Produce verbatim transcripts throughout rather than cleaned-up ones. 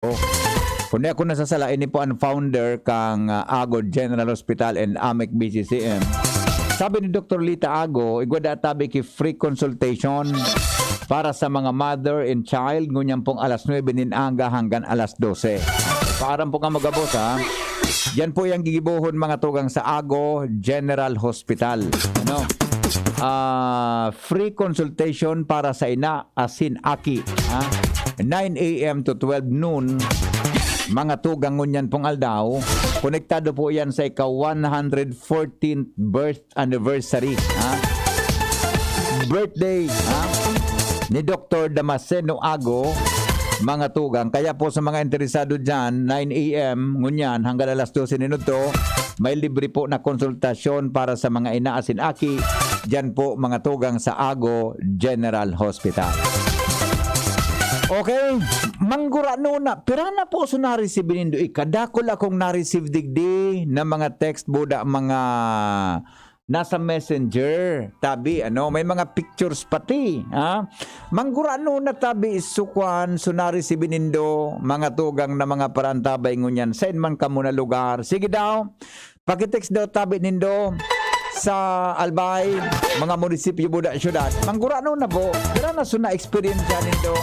Kung di ako nasasala, ini po ang founder kang, ah, Ago General Hospital and Amec B C C M. Sabi ni Doktor Lita Ago, igwa da tabi ki free consultation para sa mga mother and child, ngunyan pong alas nuebe nin aga hanggang alas dose. Paaram po ka magabos, ha? Yan po yung gigibohon, mga tugang, sa Ago General Hospital. Ano? Ah, free consultation para sa ina asin aki, ha? Nine a m to twelve noon, mga tugang, ngunyan pong aldaw. Konektado po yan sa ika one hundred fourteenth birth anniversary, ha? Birthday, ha? Ni Doktor Damasceno Ago, mga tugang. Kaya po, sa mga interesado dyan, nine a m ngunyan hanggang alas dose nin udto, may libre po na konsultasyon para sa mga ina asin aki, dyan po, mga tugang, sa Ago General Hospital. Okay, manggurano na, pira na po so na-receive nindo? Kadakul akong na-receive digdi na mga text, buda, mga nasa messenger, tabi, ano, may mga pictures pati, ha? Manggurano na tabi, sukwan, so na-receive nindo, mga tugang, na mga paraantabay ngunyan, sain man kamo na lugar. Sige daw, pakitext daw tabi nindo sa Albay, mga munisipyo, buda, syudad. Manggurano na po, pira na so na-experience nindo?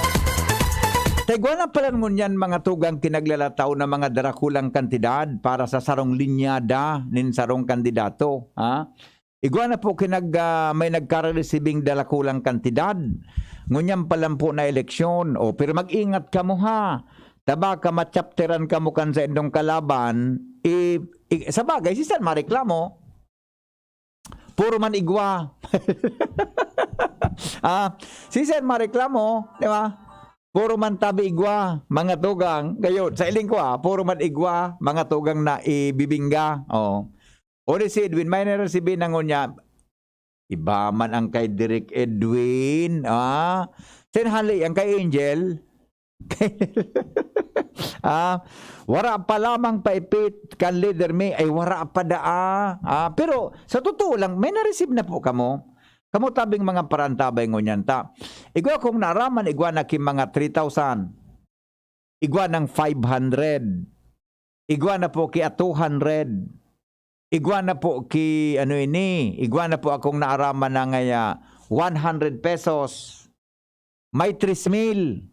Ta igwa na pala ngunyan, mga tugang, ki naglalataw na mga darakulang kantidad para sa sarong linyada nin sarong kandidato, ha? Igwa na po ki nag-, ah, may nagkare-receiving darakulang kantidad. Ngunyan pa lang po na eleksyon. O, pero mag-ingat kamo, ha. Ta baka machapteran kamo kan saindong kalaban. I, i, sa bagay, si San mareklamo, puro man igwa. Ah, si Sen mareklamo, di ba? Puro man tabi igwa, mga tugang. Kayo, sa iling ko, ah, puro man igwa, mga tugang na ibibingga. Oh. O di si Edwin, may naresibi na ngunyan. Iba man ang kay Direk Edwin, ah. Sen hali, ang kay Angel. Ah, wara pa lamang paipit kan leader mi, ay wara pa daa. Ah, pero sa totoo lang, may na-receive na po kamo. Kamo tabing mga parantabay ngunyan ta. Igwa kong naaraman, igwa na ki mga three thousand. Igwa ng five hundred. Igwa na po ki a two hundred. Igwa na po ki, ano ini, igwa na po akong naaraman na ngaya one hundred pesos. May tres mil.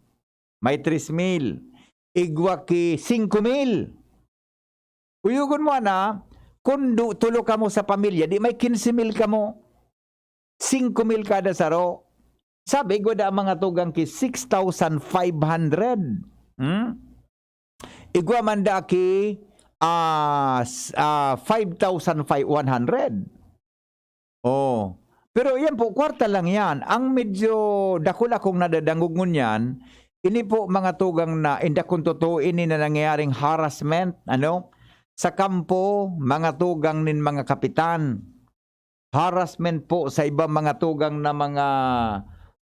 May tres mil. Igwa ki singko mil. Uyugon mo, ana, kun du-, tulo kamo sa pamilya, di may quince mil kamo. Singko mil kada saro. Sabi, igwa da ang mga tugang ki six thousand five hundred. Hmm? Igwa man da ki, ah, s-, ah, five thousand five, one hundred. Oh. Pero yan po, kwarta lang yan. Ang medyo dakula kong nadadangog ngunyan, ini po mga tugang na, inda kung totoo, ini na nangyayaring harassment, ano, sa kampo, mga tugang nin mga kapitan. Harassment po sa iba mga tugang na mga,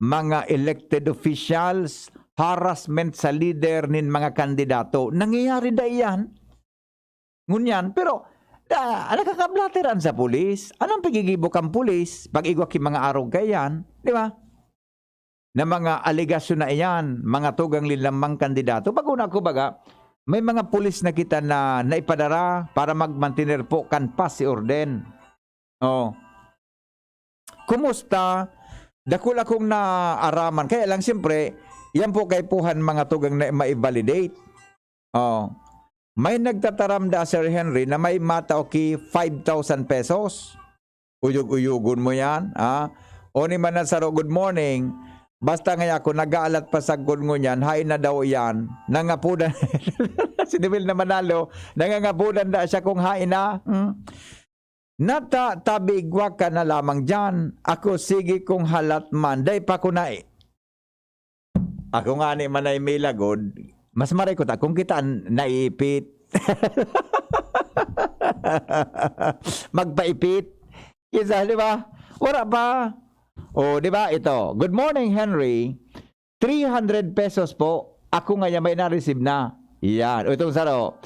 mga elected officials, harassment sa leader nin mga kandidato. Nangyayari da iyan. Ngunyan, pero, da, nakakablateran sa pulis. Anong pagigibo kan pulis? Pag igwa ki mga arog kaiyan, di ba? Na mga alegasyon na iyan, mga tugang linlang mga kandidato. Bago na ako baga, may mga pulis na kita na naipadara para magmantener po kan pasi orden. Oh. Kumusta? Dakul akong naaraman. Kaya lang, siyempre, yan po kaipuhan mga tugang na ma-validate. Oh. May nagtataram da, Sir Henry, na may matao ki five thousand pesos. Uyog-uyogon mo yan, ha? O ni man na saro, "Good morning." Basta ngaya ako, nag-aalat pa sagkod ngunyan, hain na daw yan. Nangapudan. Si Demel na Manalo, nangangapudan da siya kung hain na. Hmm? Nata, tabi igwa ka na lamang diyan. Ako, sige kung halat man. Dai pa ko na, ako ngani man ay milagod. Mas maray ko ta, kung kita an naiipit. Magpaipit. Isa, di ba? Wala pa. O, di ba? Ito. "Good morning, Henry. Three hundred pesos po. Ako nga yan, may na-receive na." Yan. O, itong saro.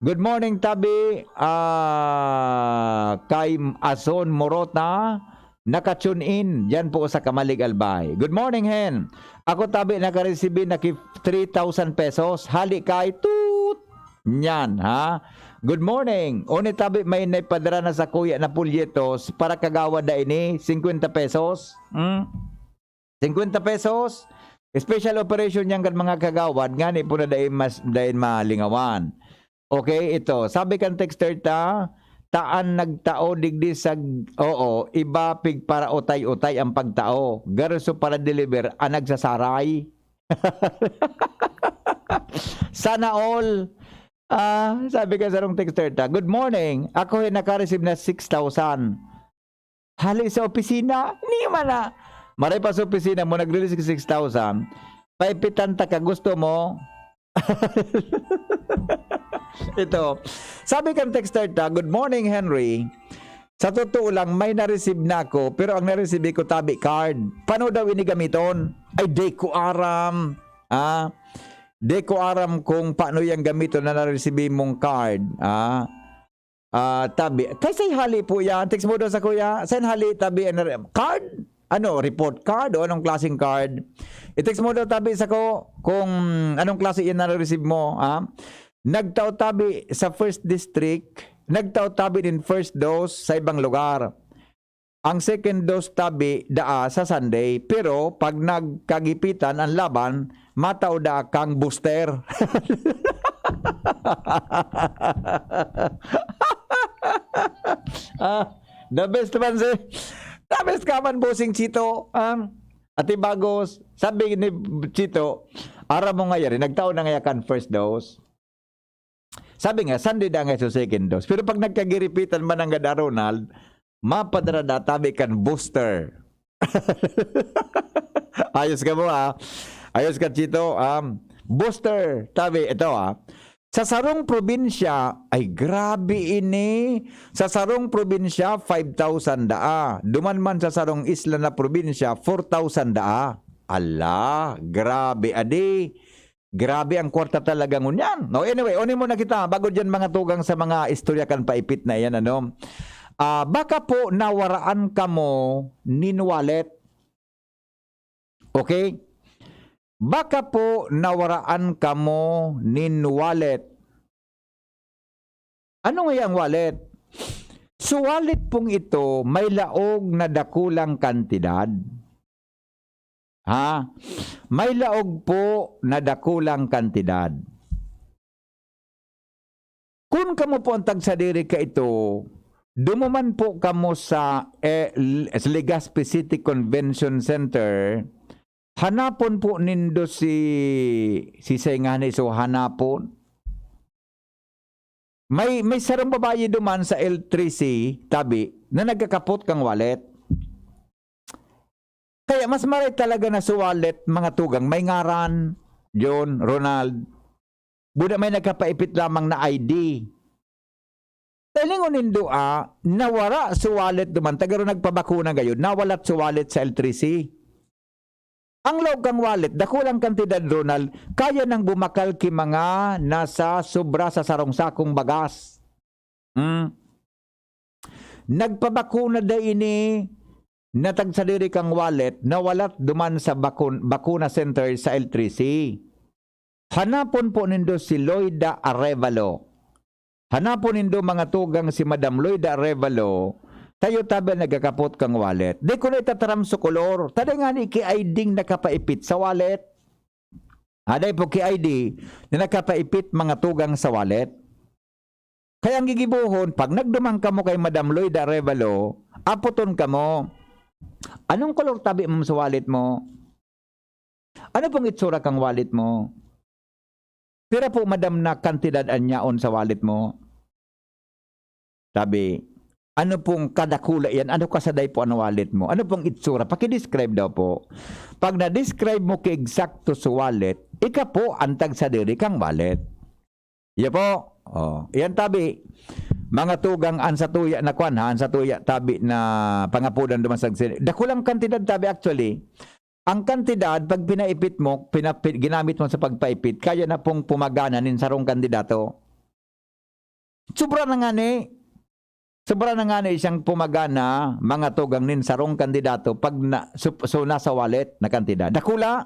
"Good morning, Tabi. Ah, kay Ason Morota. Naka-tune in diyan po sa Camalig, Albay. Good morning, Hen. Ako tabi nakaresibi na ki three thousand pesos. Hali kay tut! Nyan, ha? Good morning. Oni tabi may naipadara na sa kuya na pulyetos para kagawad na ini, singkwenta pesos. Hmm? Singkwenta pesos. Special operation yan kan mga kagawad, ngani po na dai mas, dai malingawan. Okay, ito. Sabi kan texter ta, taan nagtao digdi sa, oo, iba pig para utay-utay ang pagtao. Garo so para deliver ang nagsasaray. Sana all. Ah, sabi ka sarong texter ta, "Good morning. Ako ay nakareceive na six thousand." Hali sa opisina, ni man na. Maray pa sa opisina mo, nag-release ka six thousand. Paipitan ta ka, gusto mo? Ito. Sabi kan texter ta, "Good morning, Henry. Sa totoo lang, may na-receive na ako, pero ang na-receive ko tabi card. Paano daw ini gamiton?" Ay, di ko aram. Ah, di ko aram kung paano yang gamiton na na-receive mong card. Ah, ah, tabi. Kay say hali po yan. Text mo daw sa kuya. Saan hali tabi? Ano, card? Ano, report card? O anong klaseng card? I-text mo daw tabi sa ko kung anong klase yan na-receive mo. Ah? Nagtao tabi sa first district, nagtao tabi nin first dose sa ibang lugar. Ang second dose tabi daa sa Sunday, pero pag nagkagipitan ang laban, matao daa kang booster. Ah, the best man si, the best ka man, Bossing Chito. Ah, Ate Bagos, sabi ni Chito, "Aram mo nga yan, nagtao na nga kan first dose." Sabi nga, Sunday na nga sa second dose. Pero pag nagkagiripitan man ang gada, Ronald, mapadara na tabi kan booster. Ayos ka mo, ah. Ayos ka, Chito. Um, booster, tabi, ito, ah. Sa sarong probinsya, ay grabe ini. Sa sarong probinsya, five thousand daa. Duman man sa sarong isla na probinsya, four thousand daa. Ala, grabe, adi. Grabe ang kwarta talaga ngunyan. No, anyway, oni mo na kita. Bago dyan, mga tugang, sa mga istorya kan paipit na yan, ano? Ah, baka po nawaraan kamo nin wallet. Okay? Baka po nawaraan kamo nin wallet. Ano nga yang wallet? So, wallet pong ito, may laog na dakulang kantidad. Ha? May laog po na dakulang kantidad. Kun kamo po ang tagsadiri kaito, dumuman po kamo sa, eh, L-, Legazpi City Convention Center, hanapon po nindo si, si Sengani, so hanapon. May, may sarong babayi duman sa L three C tabi na nagkakapot kang wallet. Kaya mas maray talaga na sa wallet, mga tugang, may ngaran, John, Ronald. Buda may nagkapaipit lamang na I D. Talingon nindo, ah, nawara sa wallet duman, tagaro nagpabakuna gayon, nawalat sa wallet sa L three C. Ang laog kang wallet, dakulang kantidad, Ronald, kaya nang bumakal ki mga nasa sobra sa sarong sakong bagas. Hmm. Nagpabakuna da ini na tagsadiri kang wallet, nawalat duman sa bakun-, bakuna center sa L three C. Hanapon po nindo si Loida Arevalo. Hanapon nindo, mga tugang, si Madam Loida Arevalo, tayo tabi nagkakapot kang wallet. Di ko na itataram sa kolor. Tada nga ni ki I D-ng nakapaipit sa wallet. Aday po ki I D na nakapaipit, mga tugang, sa wallet. Kaya ang gigibohon, pag nagduman kamo kay Madam Loida Arevalo, apoton kamo, "Anong kolor tabi mo sa wallet mo? Ano pong itsura kang wallet mo? Pira po, madam, na kantidad an yaon sa wallet mo?" Sabi, "Ano pong kadakula yan? Ano kasaday po ang wallet mo? Ano pong itsura? Paki-describe daw po." Pag na-describe mo ki eksakto sa wallet, ika po ang tagsadiri kang wallet. Iya po. Oh, iyan tabi. Mga tugang, an satuya na kwan, ha, an satuya tabi na pangapodan duman sa sini. Dakulang kantidad tabi, actually. Ang kantidad, pag pinaipit mo, pinapi-, ginamit mo sa pagpaipit, kaya na pong pumagana nin sarong kandidato. Sobra na nga ni. Sobra na ngani siyang pumagana, mga tugang nin sarong kandidato, pag na, so, so, nasa wallet na kantidad. Dakula,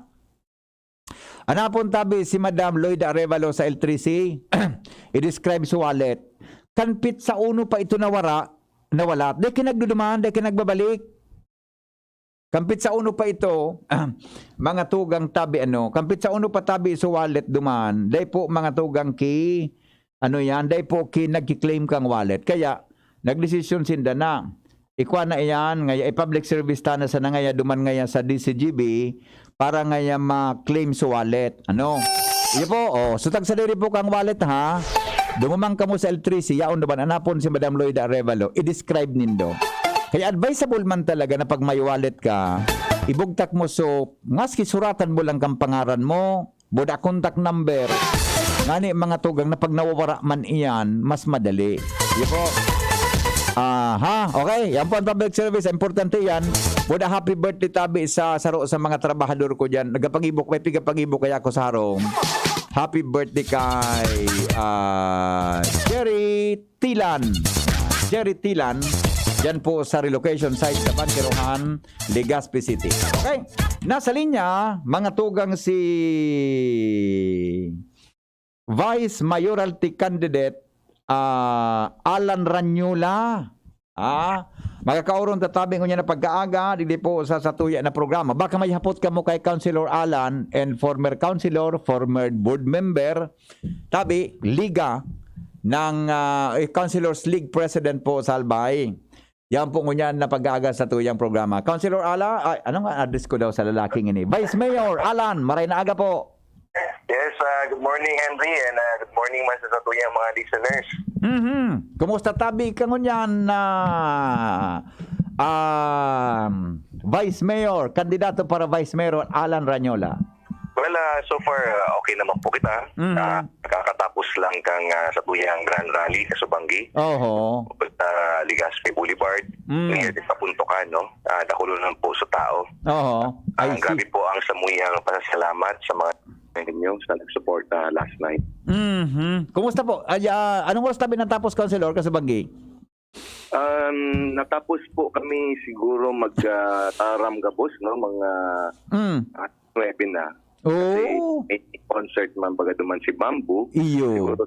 anapon tabi si Madam Lloyd Arevalo sa L three C, i-describe sa wallet. Kanpit sa uno pa ito nawara, nawala. Di kinagduduman, di kinagbabalik. Kampit sa uno pa ito, mga tugang tabi, ano, kampit sa uno pa tabi sa wallet duman, dai po mga tugang ki, ano yan, dai po ki nagki-claim kang wallet. Kaya, nagdesisyon sinda na, ikwa na iyan, ngaya i-public service ta na sana ngaya duman ngaya sa D C G B para ngaya ma-claim sa wallet. Ano? Iyo po, oh, sutag sa diri po kang wallet, ha? Dumumang kamo sa L three C, yaon duman, anapon si Madam Lloyda Arevalo, i-describe nindo. Kaya advisable man talaga na pag may wallet ka, ibugtak mo, so, maski suratan mo lang kang pangaran mo, buda contact number, ngani mga tugang na pag nawawara man iyan, mas madali. Iyo po. Aha, okay. Yan po ang public service. Importante yan. Buda happy birthday tabi sa saro sa mga trabahador ko dyan. Nagapag-ibok, may pigapag-ibok kaya ako sa harong. Happy birthday kay, ah, Jerry Tilan. Jerry Tilan. Dyan po sa relocation site sa Banquerohan, Legazpi City. Okay. Nasa linya, mga tugang, si Vice Mayoralty Candidate, ah, Alan Ranyola. Ah, magkakaoron ta tabi ngunyan na pagkaaga, digdi po sa satuya na programa. Baka may hapot kamo kay Councilor Alan and former councilor, former board member, tabi, Liga ng, ah, eh, Councilors League President po sa Albay. Yan po ngunyan na pagkaaga sa satuyang programa. Councilor Ala, ay, ano nga address ko daw sa lalaking ini? Vice Mayor Alan, maray na aga po. Yes, ah, good morning, Henry, and, ah, good morning man sa satuyang mga listeners. Mhm. Kumusta tabi ka ngunyan na, um, Vice Mayor, kandidato para Vice Mayor, Alan Ranyola? Well, ah, so far, ah, okay naman po kita. Mhm. Ah, kakatapos lang kang, ah, satuyang Grand Rally sa Subanggi. Oho. Sa Legazpi Boulevard. Mm. Ngayon, sa Puntokan, no? Ah, dakulo lang po sa tao. Oho. Ah, I see. Grabe po ang samuyang pasasalamat sa mga ninyo sa nagsuporta last night. Mhm. Kumusta po? Ay, ah, anong oras tabi natapos, Councilor, ka Subanggi? Um, natapos po kami siguro mag, ah, taram gabos, no? Mga, Mm. ah, nuebe na. Kasi Oh. may concert man baga duman si Bamboo. Iyo. Siguro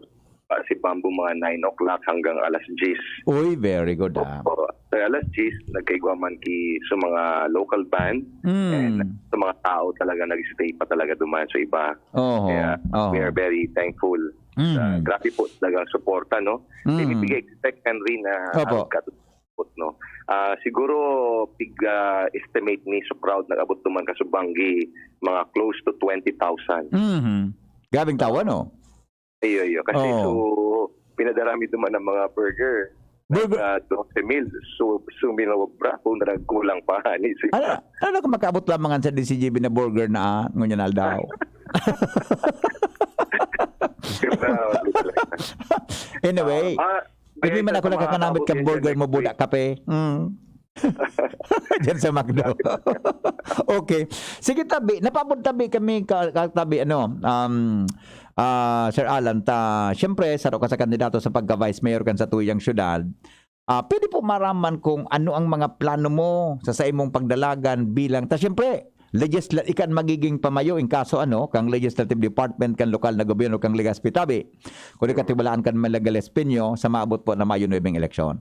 pa si Bamboo mga nine o'clock hanggang alas diyes. Uy, very good, ah. Opo. Sa alas diyes, nagkaigwa man ki sa mga local band Mm. and sa mga tao talaga nag-stay pa talaga duman sa iba. Oho. Kaya Oho. we are very thankful. Mm. Sa, grabe po talagang suporta, no? Mm. Hindi expect, Henry, na Opo. abot ka abot, no? Ah, siguro, pig, ah, estimate ni sa crowd nag-abot duman ka Subanggi, mga close to twenty thousand. Mhm. Grabeng tawa, no? Iyo, iyo. Kasi Oo. so, pinadarami duman ang mga burger. Burger. Ah, doce mil. So, suminobra kung nagkulang pa, ani, si Ano, ano kung makaabot lamang sa D C G B na burger na, ah, ngunyan aldaw? Grabe talaga. Anyway, Ah, ah, Hindi man ako Sa mga nakakanamit kang burger mo, buda kape. Mm. Diyan sa McDo. Okay. Sige, tabi. Napaabot tabi kami ka, ka- tabi, ano, um, ah, Sir Alan, ta, siyempre, saro ka sa kandidato sa pagka-vice mayor kan sa tuyang syudad. Ah, pwede po maraman kung ano ang mga plano mo sa, sa imong pagdalagan bilang, ta, siyempre, legisla-, ikan magiging pamayo in kaso, ano, kang legislative department, kan lokal na gobyerno, kang Legazpi tabi. Kung ikatiwalaan kan Malagales Pinyo sa maabot po na Mayo nuebe ang eleksyon.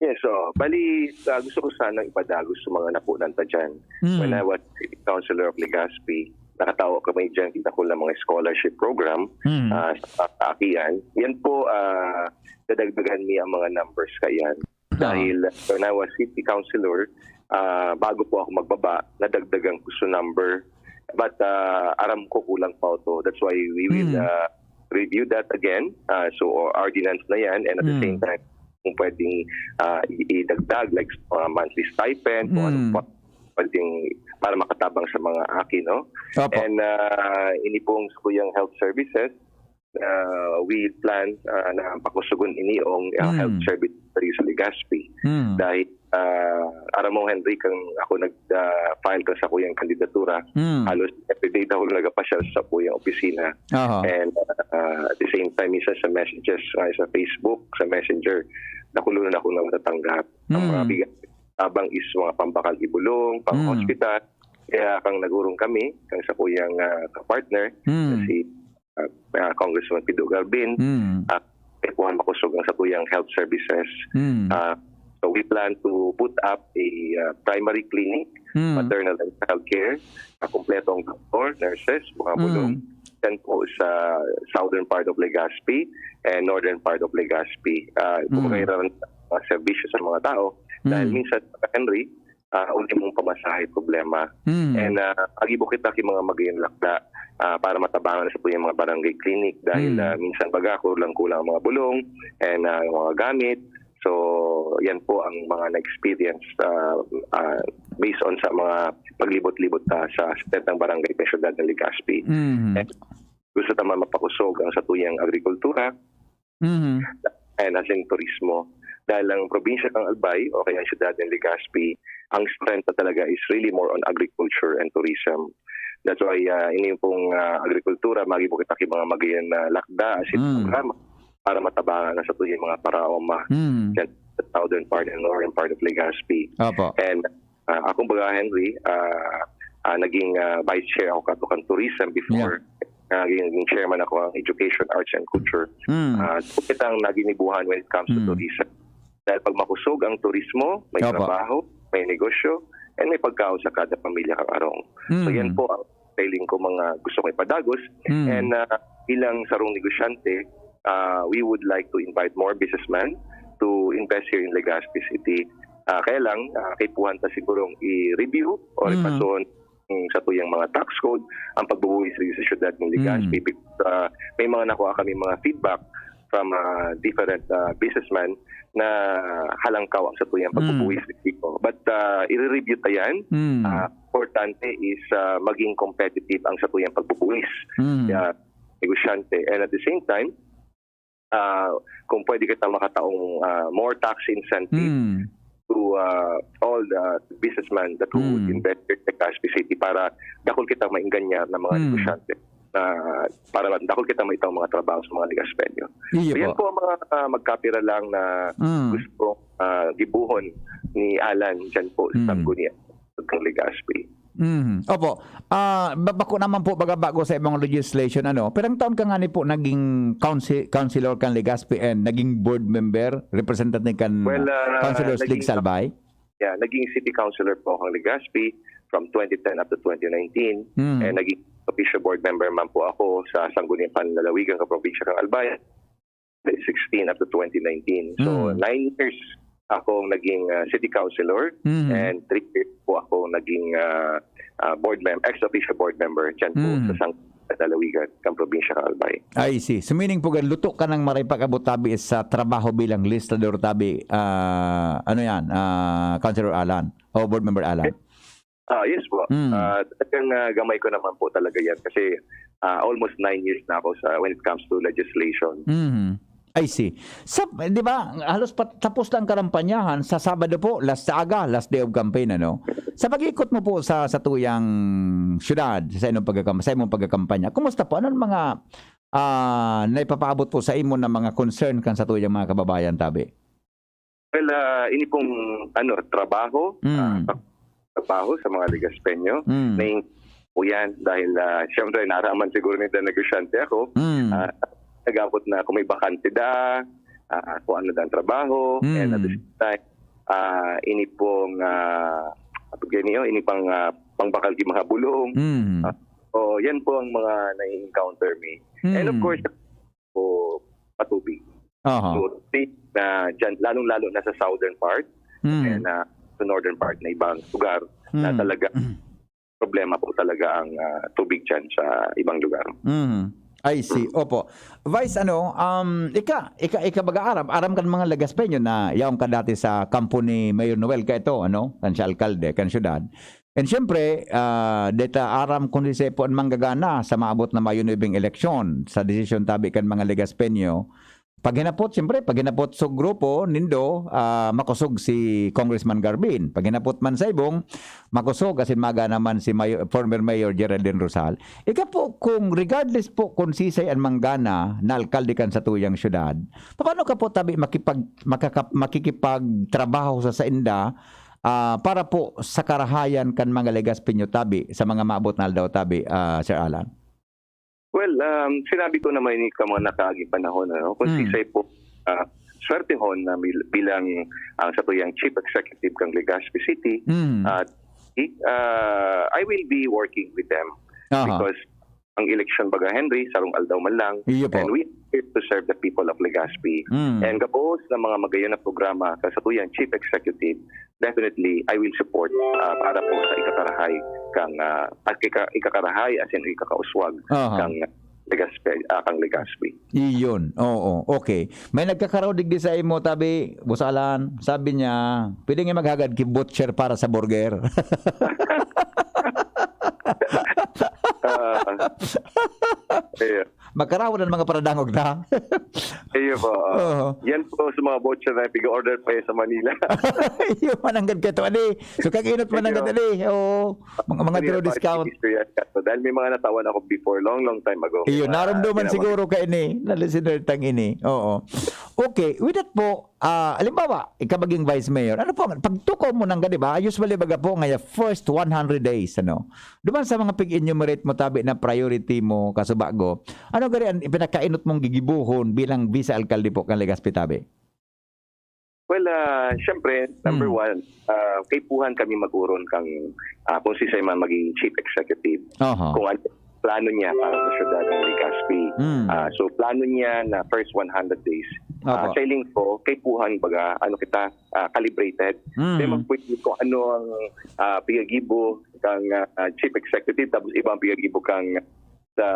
Yes, so, bali, ah, gusto ko sanang ipadagos sa mga napunan ta dyan. Mm. When I was city councilor of Legazpi, nakatawa kami dyan, kita ko ng mga scholarship program Mm. ah, sa Aquian. Yan po, ah, dadagdagan niya ang mga numbers kayan. Ah. Dahil when I was city councilor, ah, bago po ako magbaba, nadagdagan ko sa number. But ah, aram ko kulang pa ito. That's why we will Mm. ah, review that again. Ah, so, ordinance na yan. And at the Mm. same time, kung pwedeng ah, i- idagdag, like, mga monthly stipend, kung Mm. anong pa- pwedeng para makatabang sa mga aki, no? Opo. And ah, ini pong sa kuyang health services, ah, we plan ah, na pakusugon ini ang ah, Mm. health service sa Legazpi. Mm. Dahil ah, aram mo, Henry, kang ako nag-file ka sa kuyang kandidatura, Mm. halos everyday daw ako nagapasyal sa kuyang opisina. Aha. And ah, at the same time, minsan sa messages, nga sa Facebook, sa Messenger, dakulon na akong natatanggap. Ang mga Mm. bigat tabang is mga pambakal ki bulong, pang Mm. hospital. Kaya kan nag-orong kami, kan sakuyang, ah, kapartner, na Mm. si, ah, ah, Congressman Pido Garbin, Mm. ah, kay Juan Macusog ang sakuyang health services. Mm. Ah, so we plan to put up a, ah, primary clinic, Mm. maternal and child care, ah, kompleto ang doktor, nurses, mga Mm. bulong. Yan po sa southern part of Legazpi and northern part of Legazpi. Ah, Mm. kumbaga, ira-, mga serbisyo sa mga tao. Dahil Mm. minsan, Henry, ah, ultimong pamasahe problema. Mm. And, ah, agibo kita ki mga magayon lakda, ah, para matabangan sa tuyang mga barangay clinic dahil, Mm. ah, minsan baga kulang-kulang ang mga bulong and, ah, yung mga gamit. So, yan po ang mga na-experience, ah, ah, based on sa mga paglibot-libot ta sa setenta barangay sa siyudad ng Legazpi. Mm. And gusto ta man mapakusog ang satuyang agrikultura, Mhm. and as in turismo. Dahil ang probinsya ng Albay o kaya ang siyudad ng Legazpi, ang strength na talaga is really more on agriculture and tourism. That's why, ah, ini pong, ah, agrikultura, magibo kita ki mga magayon na lakda, as in Mm. programa, para matabangan ang satuyang mga paraoma Mm. dyan sa southern part and northern part of Legazpi. Opo. And, ah, akong baga, Henry, ah, ah, naging, ah, vice chair ako kato kan tourism before. Yeah. Naging, naging chairman ako ang education, arts, and culture. Mm. Ah, so, kitang naginibuhan when it comes to Mm. tourism. Dahil pag makusog ang turismo, may Opo. trabaho, may negosyo, and may pagkaon sa kada pamilya kan arong. So, Mm. yan po ang feeling ko mga gusto kong ipadagos. Mm. And, ah, bilang sarong negosyante, ah, we would like to invite more businessmen to invest here in Legazpi City. Ah, kaya lang, ah, kaipuhan ta sigurong i-review or Mm. ipason, mm, sa tuyang mga tax code, ang pagbubuhis rin sa siyudad ng Legazpi. Mm. Because, ah, may mga nakuha kami mga feedback from, ah, different, ah, businessmen na halangkaw ang satuyang Mm. pagbubuhis dito. But, ah, i-review ta yan. Mm. Ah, importante is, ah, maging competitive ang satuyang pagbubuhis. Mm. Kaya, negosyante. And at the same time, ah, kung pwede kita makataong, ah, more tax incentive Mm. to, ah, all the businessmen that who would Mm. invest in Legazpi City para dakul kita maenganyar na mga Mm. negosyante. Na para dakul kita maitao mga trabaho sa mga Legazpeño. Iyo So, yan po. po ang mga, ah, magkapira lang na Mm. gusto, ah, gibuhon ni Alan dyan po sa Mm. Sanggunian ng Legazpi. Mm. Opo. Ah, ba-, bako naman po, baga, bago sa imong legislation, ano? Pirang taon ka ngani po naging council-, councilor kan Legazpi and naging board member, representative kan Well, ah, Councilor Slig naging Salbay? Yeah, naging city councilor po akong Legazpi from twenty ten up to twenty nineteen. Mm. And naging official board member man po ako sa Sangguniang Panlalawigan kan Probinsya kan Albay, sixteen up to twenty nineteen. So, Mm. nine years akong naging, ah, city councilor Mm. and three years po akong naging, ah, ah, board mem-, ex officio board member dyan po Mm. sa Sangguniang Panlalawigan kan Probinsya kan Albay. I see. So, meaning po, luto ka nang maray pag-abot tabi sa trabaho bilang legislador tabi, ah, ano yan, ah, Councilor Alan o Board Member Alan? Ah, yes po. Mm. Ah, talagang, ah, gamay ko naman po talaga yan kasi, ah, almost nine years na ako sa, when it comes to legislation. Mm. I see. Sa, di ba, halos pat-, tapos lang karampanyahan, sa Sabado po, last sa aga, last day of campaign, ano? Sa pag-ikot mo po sa, sa tuyang syudad, sa inyong pagkakam-, sa imong pagkakampanya, kumusta po? Anong mga, ah, naipapaabot po sa imo na mga concern kan sa tuyang mga kababayan, tabi? Well, ah, ini pong, ano, trabaho, Mm. ah, trabaho sa mga Legaspeño, Mm. na po yan dahil, ah, siyempre, naaraman siguro nila negosyante ako, Mm. ah, nag-abot na kung may bakante da, ah, kung ano da ang trabaho, Mm. and at the same time, ah, ini pong, ah, ano niyo, ini pang, ah, pangbakal ki mga bulong. Mm. Ah, so, yan po ang mga nai-encounter me. And of Mm. course, po patubig. Aha. So, safe na dyan, lalong-lalo na sa southern part, Mm. and, ah, sa northern part na ibang lugar na Mm. talaga problema po talaga ang, ah, tubig dyan sa ibang lugar. Mm. I see. Opo. Vice, ano, um, ika, ika, ika baga aram, aram kan mga Legaspeño na yaon ka dati sa kampo ni Mayor Noel, ka ito, ano, kan siya alkalde, kan syudad. And siyempre, ah, deta aram kundi siya po an manggagana sa maabot na Mayo nuebe eleksyon, sa desisyon tabi kan mga Legaspeño, Paghinapot, siyempre, paghinapot sa grupo nindo, ah, makosog si Congressman Garbin. Paghinapot man sa ibong, makosog, asin maga naman si Mayor, former Mayor Geraldine Rosal. Ika po, kung regardless po kung sisay an manggana na alkalde kan satuyang syudad, paano ka po tabi makipag-, makaka-, makikipagtrabaho sa sainda, ah, para po sa karahayan kan mga Legazpi nyo tabi, sa mga maabot na aldaw tabi, ah, Sir Alan? Well, um, sinabi ko naman ini ka mga nakaaging panahon, ano, kung Mm. sisay po, ah, swertehon na bil-, bilang ang satuyang chief executive kang Legazpi City, Mm. at, ah, I will be working with them Aha. because ang eleksyon, baga, Henry, sarong aldaw man lang, Iyo po. and we are here to serve the people of Legazpi. Mm. And gabos na mga magayon na programa ka satuyang chief executive, definitely, I will support, ah, para po sa ikakarahay kang, ah, at ika-, ikakarahay, as in, ikakauswag Aha. kang Legazpi, ah, kang Legazpi. Iyon, oo, okay. May nagkakaraw digdi sa imo, tabi, Boss Alan, sabi niya, "Pwede nga maghagad ki butcher para sa burger." Ah, iya. Magkaraw na mga paradangog na. Iyo po, oo. Oo. Yan po sa mga butcher na pig-order pa yan sa Manila. Iyo, mananggad ka to, adi. So, kag-inot mananggad, Iyo. adi. Oo. Mga, mga Hindi draw na discount. pakikis ko yan. So, dahil may mga natawan ako before, long, long time ago. May Iyo, mga narumduman ginawa siguro ka ini, na listener tang ini. Oo. Okay, with that po, ah, halimbawa, ikaw maging vice mayor, ano po, pagtukaw mo nang, di ba? Usually, baga po, ngaya first one hundred days, ano? Duman sa mga pig-enumerate mo, tabi na priority mo, kasubago, ano gari ang ipinakainot mong gigibuhon bilang vice alkalde po kan Legazpi, tabi? Well, ah, siyempre, number Hmm. one, ah, kaipuhan kami mag-oron kang, ah, kung sisay man maging chief executive. Aha. Kung ano plano niya para sa syudad ng Legazpi. Hmm. Ah, so, plano niya na first one hundred days. Ah, Opo. sa hiling ko, kaipuhan, baga, ano kita, ah, calibrated. Hmm. Di man pwede kung ano ang, ah, pigagibo kang, ah, chief executive, tapos iba ang pigagibo kang sa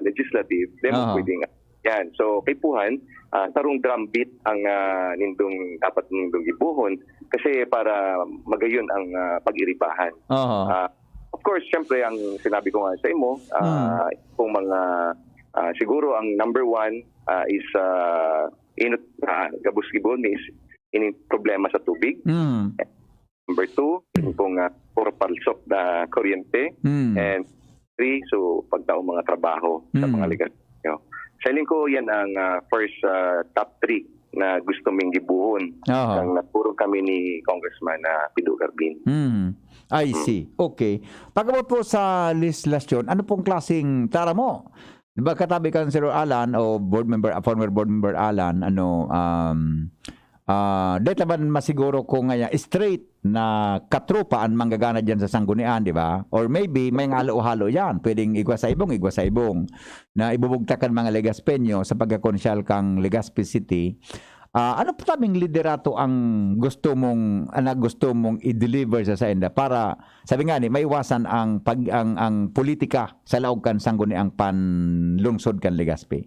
legislative. Di man Aha. pwede nga. Yan. So, kaipuhan, ah, sarong drumbeat ang, ah, nindong, dapat nindong gibuhon kasi para magayon ang, ah, pag-iribahan. Aha. Ah, of course, siyempre, ang sinabi ko nga sa imo, ah, Hmm. kung mga, ah, siguro ang number one, ah, is, ah, inot, ah, gabos gibuhon is ining problema sa tubig. Hmm. Number two, kung, ah, puro palsok na kuryente. Hmm. And three, so, pagtaong mga trabaho sa Hmm. mga Legazpi. Sa hiling ko, yan ang, ah, first, ah, top three na gusto ming gibuhon Aha. nang nagpurog kami ni Congressman, ah, Pido Garbin. Hmm. I Hmm. see. Okay. Pag-abot po sa legislasyon, ano pong klaseng tara mo? Di ba katabi kan Sir Alan o board member, former board member Alan, ano, um, ah, di ta man masiguro kung ngaya straight na katropa an manggagana diyan sa sanggunian, di ba? Or maybe may halo-halo yan. Pwedeng igwa sa ibong, igwa sa ibong. Na ibubugtak kan mga Legazpeño sa pagkakonsyal kang Legazpi City. Ah, ano po tabing liderato ang gusto mong, ah, na gusto mong i-deliver sa sainda para, sabi nga ni, maiwasan ang pag-, ang, ang politika sa laog kan sangguniang panlungsod kan Legazpi?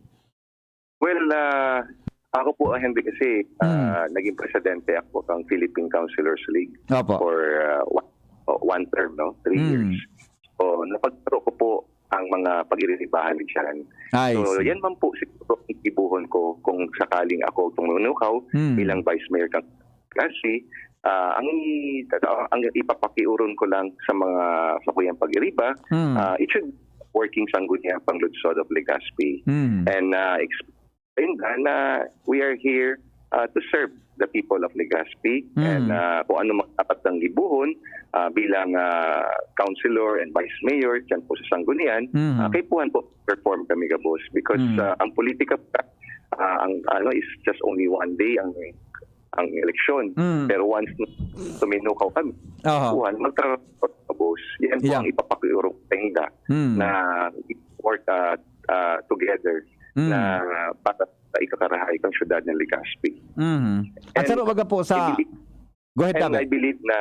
Well, ah, ako po, ah, hindi kasi, Hmm. ah, naging presidente ako ng Philippine Councilors League Opo. for, ah, one, oh, one term, no? Three Hmm. years. So, napagturo ko po ang mga pag-iriribahan ni Sharon. I So, see. yan man po siguro ang gibuhon ko kung sakaling ako tumunukaw Hmm. bilang vice mayor ng Legazpi. Ah, ang i-, ang ipapakiuron ko lang sa mga sakuyang pag-iriba, Hmm. ah, it should working sangguniang panglunsod of Legazpi. Hmm. And, ah, explain na, na we are here, ah, to serve the people of Legazpi. Hmm. And, ah, kung ano mga dapat nang gibuhon, ah, bilang, ah, councilor and vice mayor dyan po sa sanggunian, Hmm. ah, kaipuhan po perform kami gabos. Because, Hmm. ah, ang politika, ah, ang ano is just only one day ang, ang eleksyon. Hmm. Pero once na tuminukaw kami, Aha. kaipuhan, magtrabaho gabos. Yan po Yeah. ang ipapakiurong sa inda Hmm. na work, ah, ah, together Hmm. na para sa ikakarahay kang syudad ng Legazpi. Mhm. At And sa baga po sa I believe Go ahead, And Tabi. I believe na,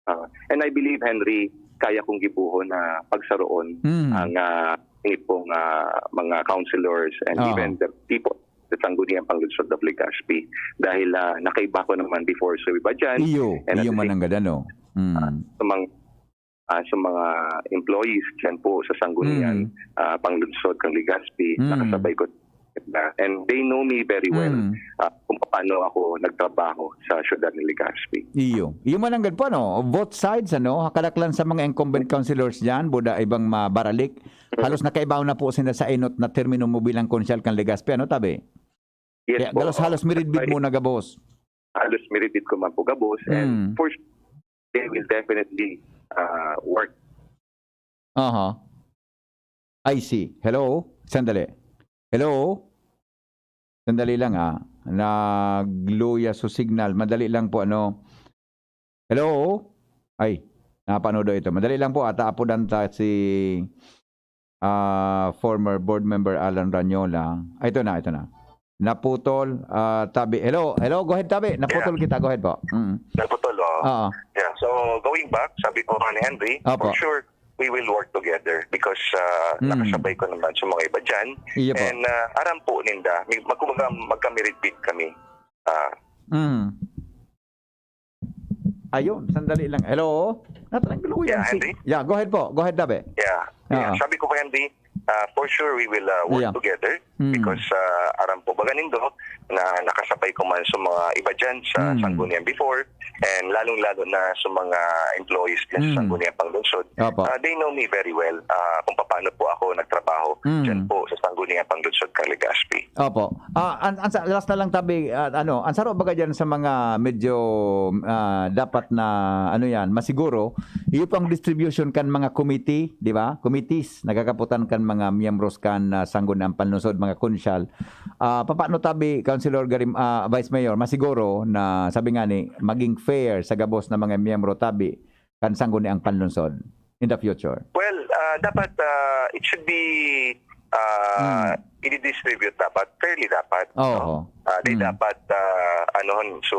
ah, and I believe, Henry, kaya kong gibuhon na pagsaroon Mm. ang, ah, ini pong, ah, mga councilors and Oo. even the people, the Sangguniang Panglungsod of Legazpi. Dahil, ah, nakaiba ko naman before sa iba dyan. Iyo, And at iyo the same mananggad, ano? Mm. ah, sa mga, ah, sa mga employees dyan po sa Sangguniang, Mm. ah, Panglungsod kang Legazpi, Mm. nakasabay ko And they know me very well, ah, kung paano ako nagtrabaho sa siyudad ng Legazpi. Iyo. Iyo man ang po, ano, both sides, ano, kadaklan sa mga incumbent councilors diyan, buda ibang mabaralik. Halos nakaibaw na po sila sa inot na termino mo bilang konsyal kan Legazpi, ano, tabi? Yes Kaya po. galos halos miridbid mo na gabos. Halos miridbid ko man po gabos. And Mm. for sure, they will definitely uh, work. Aha. I see. Hello? Sandali. Hello? Sandali lang, ah. Nagluya so signal. Madali lang po, ano. Hello? Ay, napanodo ito. Madali lang po, ata apodan ta si ah, former board member Alan Ranyola. Ay, ito na, ito na. Naputol, ah, tabi. Hello, hello, go ahead, tabi. Naputol kita, go ahead po. Mm. Naputol, oh. Oo. Yeah. So, going back, sabi ko nga ni Henry, Opo. for sure, we will work together because uh, Mm. nakasabay ko naman sa mga iba dyan. Iyo po. And uh, aram po ninda, may- magkumbaga magkamiridbid kami. Ah, Mm. Ayun, sandali lang. Hello? Natanggal ko Yeah, yan si- Henry? Yeah, go ahead po. Go ahead, tabi. Yeah. yeah. Oo. Sabi ko kay Andy, uh, for sure we will uh, work Yeah. together Mm. because uh, aram po baga nindo na nakasabay ko man sa mga iba dyan sa Mm. Sangguniang before and lalong-lalo na sa mga employees dyan sa Mm. Sangguniang Panglungsod. Opo. Uh, they know me very well uh, kung paano po ako nagtrabaho Mm. dyan po sa Sangguniang Panglungsod kang Legazpi. Opo. Ah, an, an sa last na lang tabi, ah, ano, ang saro baga diyan sa mga medyo ah, dapat na ano yan, masiguro, iyo pang distribution kan mga committee, di ba? Committees, nagkakaputan kan mga miyembros kan ah, Sangguniang Panlungsod, mga konsyal. Ah, papaano tabi, Councilor Garim, ah, Vice Mayor, masiguro na sabi nga ni, maging fair sa gabos na mga miyembro tabi kan Sangguniang Panlungsod in the future? Well, uh, dapat uh, it should be uh, Mm. i-distribute dapat, fairly dapat. Oo. Uh, di Mm. dapat uh, ano so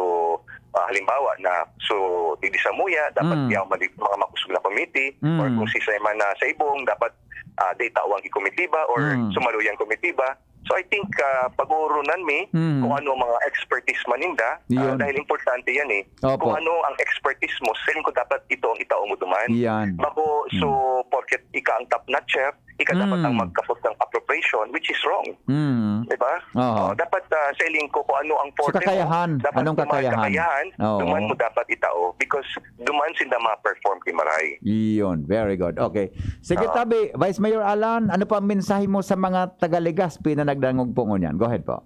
uh, halimbawa na so di di samuya dapat Mm. di ako mali- mga makusog na committee Mm. or kung si man na sa ibong dapat uh, di tawang ki komitiba or Mm. sumaluyang komitiba. So I think uh, pag-uurunan mi Mm. kung ano ang mga expertise man ninda uh, Yun. dahil importante yan eh. Opo. Kung ano ang expertise mo, siling ko dapat ito ang itao mo duman. Yan. Bako, so, porket ika ang top notcher, ika dapat Mm. ang magkapot ng appropriation, which is wrong. Mm. Di ba? Oo. Oh, dapat uh, siling ko kung ano ang forte kakayahan. mo. Dapat Anong kung may kakayahan? kakayahan, Oo. duman mo dapat itao because duman sinda ma-perform ki maray. Iyon, very good. Okay. Sige, Oo. tabi, Vice Mayor Alan, ano pa ang mensahe mo sa mga taga Legazpi na nagdangog po ngunyan? Go ahead po.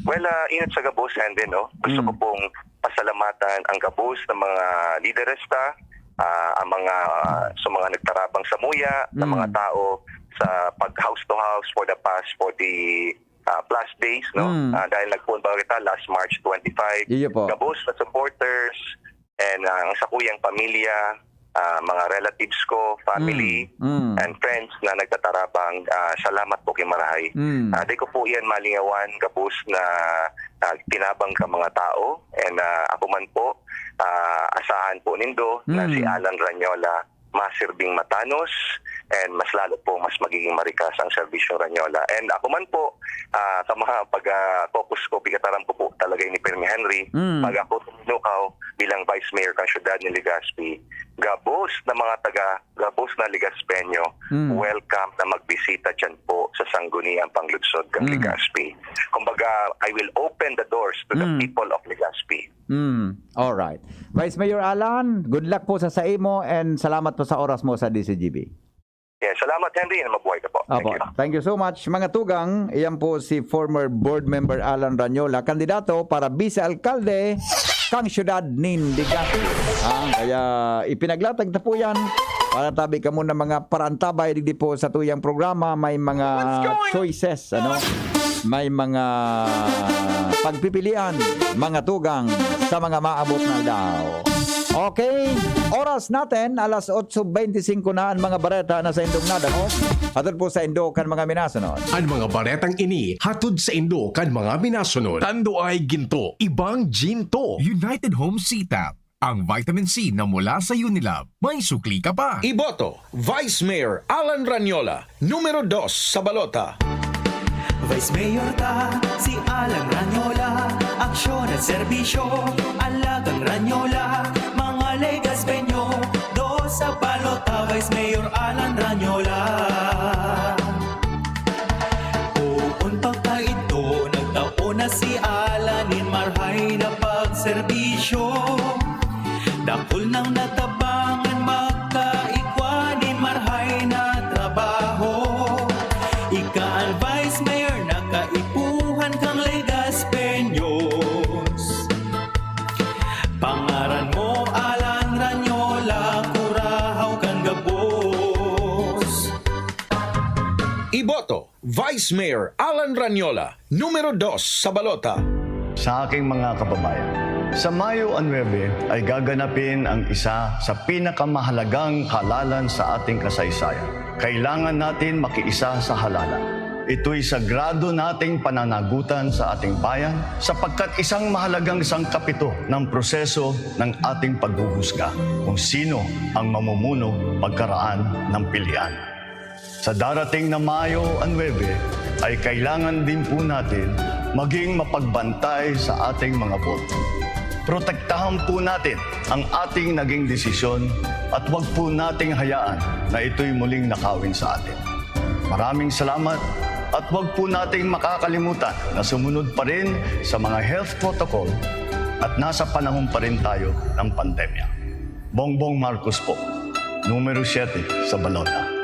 Well, uh, ingat sa gabos, Andy, no? Gusto Mm. ko pong pasalamatan ang gabos ng mga lideres ta, ah, ang mga sa mga nagtarabang samuya, ng Mm. mga tao sa pag house to house for the past forty ah, plus days, no? Mm. Ah, dahil nagpuon ba kita last March twenty-five. Iyo po. Gabos na supporters and ah, ang sakuyang pamilya, ah, mga relatives ko, family, Mm. Mm. and friends na nagtatarabang, ah, salamat po ki marahay. Mm. Ah, di ko po iyan malingawan, gabos na ah, tinabang ka mga tao. And ah, ako man po, ah, asahan po nindo na Mm. si Alan Ranyola masirbing matanos and mas lalo po mas magiging marikas ang serbisyong Ranyola. And ako man po, ah, sa mga pag-focus ko, pigataram ko po talaga ni Permi Henry, Mm. pag ako tumunukaw bilang Vice Mayor kang siyudad ni Legazpi, gabos na mga taga, gabos na Legazpeño, Mm. welcome na magbisita dyan po sa Sangguniang Pangludsod kang Mm. Legazpi. Kumbaga, I will open the doors to the Mm. people of Legazpi. Mm. All right. Vice Mayor Alan, good luck po sa saimo and salamat po sa oras mo sa D C G B. Yeah, salamat, Henry, and mabuhay ka po. Thank Apo, you. Thank you so much. Mga tugang, iyan po si former board member Alan Ranyola, kandidato para vice-alkalde kang siyudad nin Legazpi. Ah, kaya ipinaglatag ta po yan para tabi kamo na mga parantabay digdi po sa tuyang programa. May mga choices, ano? May mga pagpipilian, mga tugang sa mga maabot na aldaw. Okay, oras natin, alas otso beintisinko na. Ang mga bareta na sa indong nadangog, hatod po sa indo kan mga minasunod. Ang mga baretang ini hatod sa indo kan mga minasunod. Tanduay Ginto, ibang Ginto. United Home C-Tap, ang vitamin C na mula sa Unilab. May sukli ka pa. Iboto, Vice Mayor Alan Ranyola, numero dos sa balota. Vice Mayor ta, si Alan Ranyola. Aksyon at serbisyo, alagang Ranyola. Mga Legazpeño, dos sa balota, Vice Mayor Alan Ranyola. Poon pa kaidto Vice Mayor Alan Ranyola, numero dos sa balota. Sa aking mga kababayan, sa Mayo nuebe ay gaganapin ang isa sa pinakamahalagang halalan sa ating kasaysayan. Kailangan natin makiisa sa halalan. Ito'y sagrado nating pananagutan sa ating bayan, sapagkat isang mahalagang sangkap ito ng proseso ng ating paghuhusga kung sino ang mamumuno pagkaraan ng pilihan. Sa darating na Mayo nuebe, ay kailangan din po natin maging mapagbantay sa ating mga boto. Protektahan po natin ang ating naging desisyon at huwag po nating hayaan na ito'y muling nakawin sa atin. Maraming salamat at huwag po nating makakalimutan na sumunod pa rin sa mga health protocol at nasa panahon pa rin tayo ng pandemya. Bongbong Marcos po, numero siyete sa balota.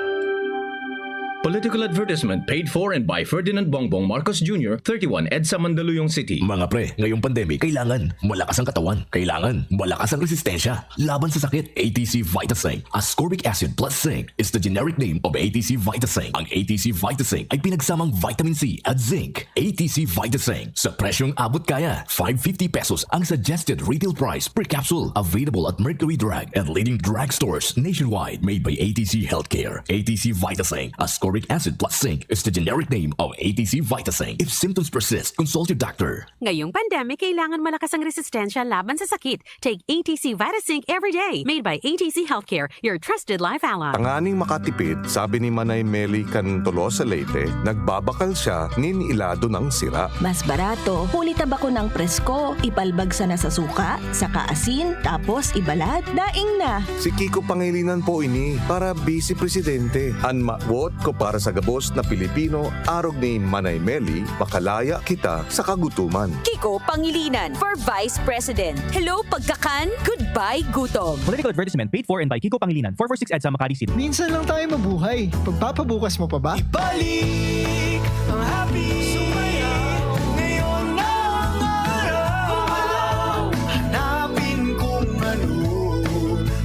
Political advertisement paid for and by Ferdinand Bongbong Marcos Junior, thirty-one EDSA, Mandaluyong City. Mga pre, ngayong pandemic, kailangan malakas ang katawan. Kailangan malakas ang resistensya laban sa sakit. A T C Vitasync, ascorbic acid plus zinc, is the generic name of A T C Vitasync. Ang A T C Vitasync ay pinagsamang vitamin C at zinc. A T C Vitasync, sa presyong abot kaya, five fifty pesos ang suggested retail price per capsule. Available at Mercury Drug and leading drugstores nationwide. Made by A T C Healthcare. A T C Vitasync, ascorbic acid plus zinc, is the generic name of A T C Vitasync. If symptoms persist, consult your doctor. Ngayong pandemic, kailangan malakas ang resistensya laban sa sakit. Take A T C Vitasync every day. Made by A T C Healthcare, your trusted life ally. Tanganing makatipid, sabi ni Manay Meli kan Tolosa, Leyte, nagbabakal siya nin ilado ng sira. Mas barato, huli ta bako nang presko, ipalbag sana sa suka, saka asin, tapos ibalat, daing na. Si Kiko Pangilinan po ini para Vice Presidente. An mawot ko para sa gabos na Pilipino, arog ni Manay Meli, makalaya kita sa kagutuman. Kiko Pangilinan for Vice President. Hello, pagkakan. Goodbye, gutom. Political advertisement paid for and by Kiko Pangilinan, four four six EDSA, Makati City. Minsan lang tayo mabuhay. Pagpapabukas mo pa ba? Ibalik ang happy. Sumayaw. Ngayon na ang araw. Gumalaw. Hanapin kung ano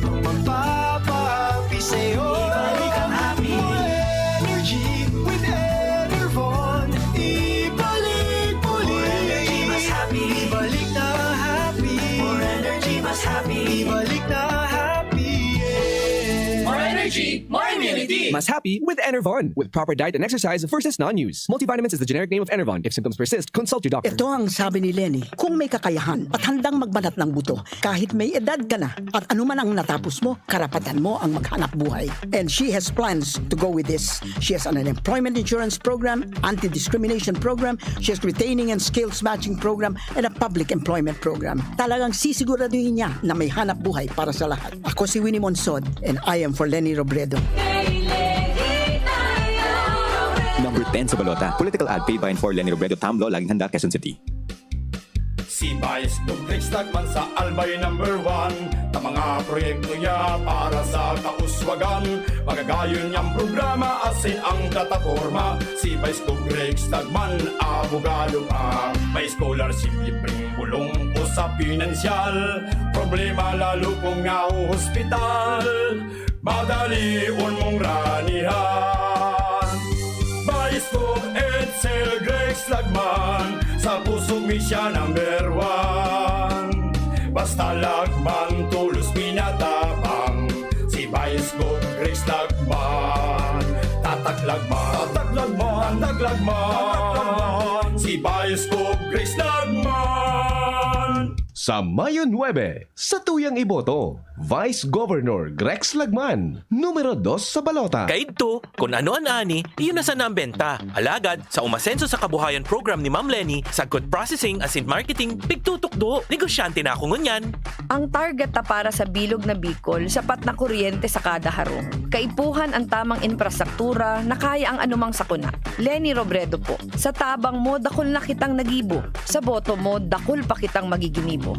ang magpapahappy sa'yo. Ibalik ang happy. More energy with Enervon. Ibalik muli. More energy, mas happy. Ibalik na happy. More energy, mas happy. Ibalik na happy, yeah. More energy, more immunity. Mas happy with Enervon. With proper diet and exercise versus non-use. Multivitamins is the generic name of Enervon. If symptoms persist, consult your doctor. Ito ang sabi ni Leni, "Kung may kakayahan at handang magbanat ng buto, kahit may edad ka na at anuman ang natapos mo, karapatan mo ang maghanap buhay." And she has plans to go with this. She has an unemployment insurance program, anti-discrimination program, she has retaining and skills matching program, and a public employment program. Talagang sisiguraduhin niya na may hanap buhay para sa lahat. Ako si Winnie Monsod, and I am for Leni Robredo. Number ten sa balota. Political ad paid by and for Leni Robredo, Tamlo, Laging Handa, Quezon City. Si Vice Gov Rex Lagman sa Albay number one. Ang mga proyekto niya para sa kauswagan. Magagayon niyang programa, asin ang plataporma. Si Vice Gov Rex Lagman, abogado pa. May scholarship, libreng bulong o sa pinansyal. Problema lalo kung nahohospital. Madalion mong ranihan. Vice Gov Edsel Grex Lagman, sa puso mi siya number one. Basta Lagman, tolos mi natabang. Si Vice Gov Grex Lagman, tatak Lagman, tatak Lagman, tatak Lagman. Si Vice Gov Grex Lagman. Sa Mayo nuebe, sa tuyang iboto, Vice Governor Grex Lagman, numero dos sa balota. Kaidto, kun ano an ani, iyo na sana an benta. Alagad, sa umasenso sa kabuhayan program ni Ma'am Leni, sagkod processing asin marketing, pigtutukdo. Negosyante na ako ngunyan. Ang target ta para sa bilog na Bicol, sapat na kuryente sa kada harong. Kaipuhan an tamang infrastruktura na kaya ang anumang sakuna. Leni Robredo po. Sa tabang mo, dakul na kitang nagibo. Sa boto mo, dakul pa kitang magiginibo.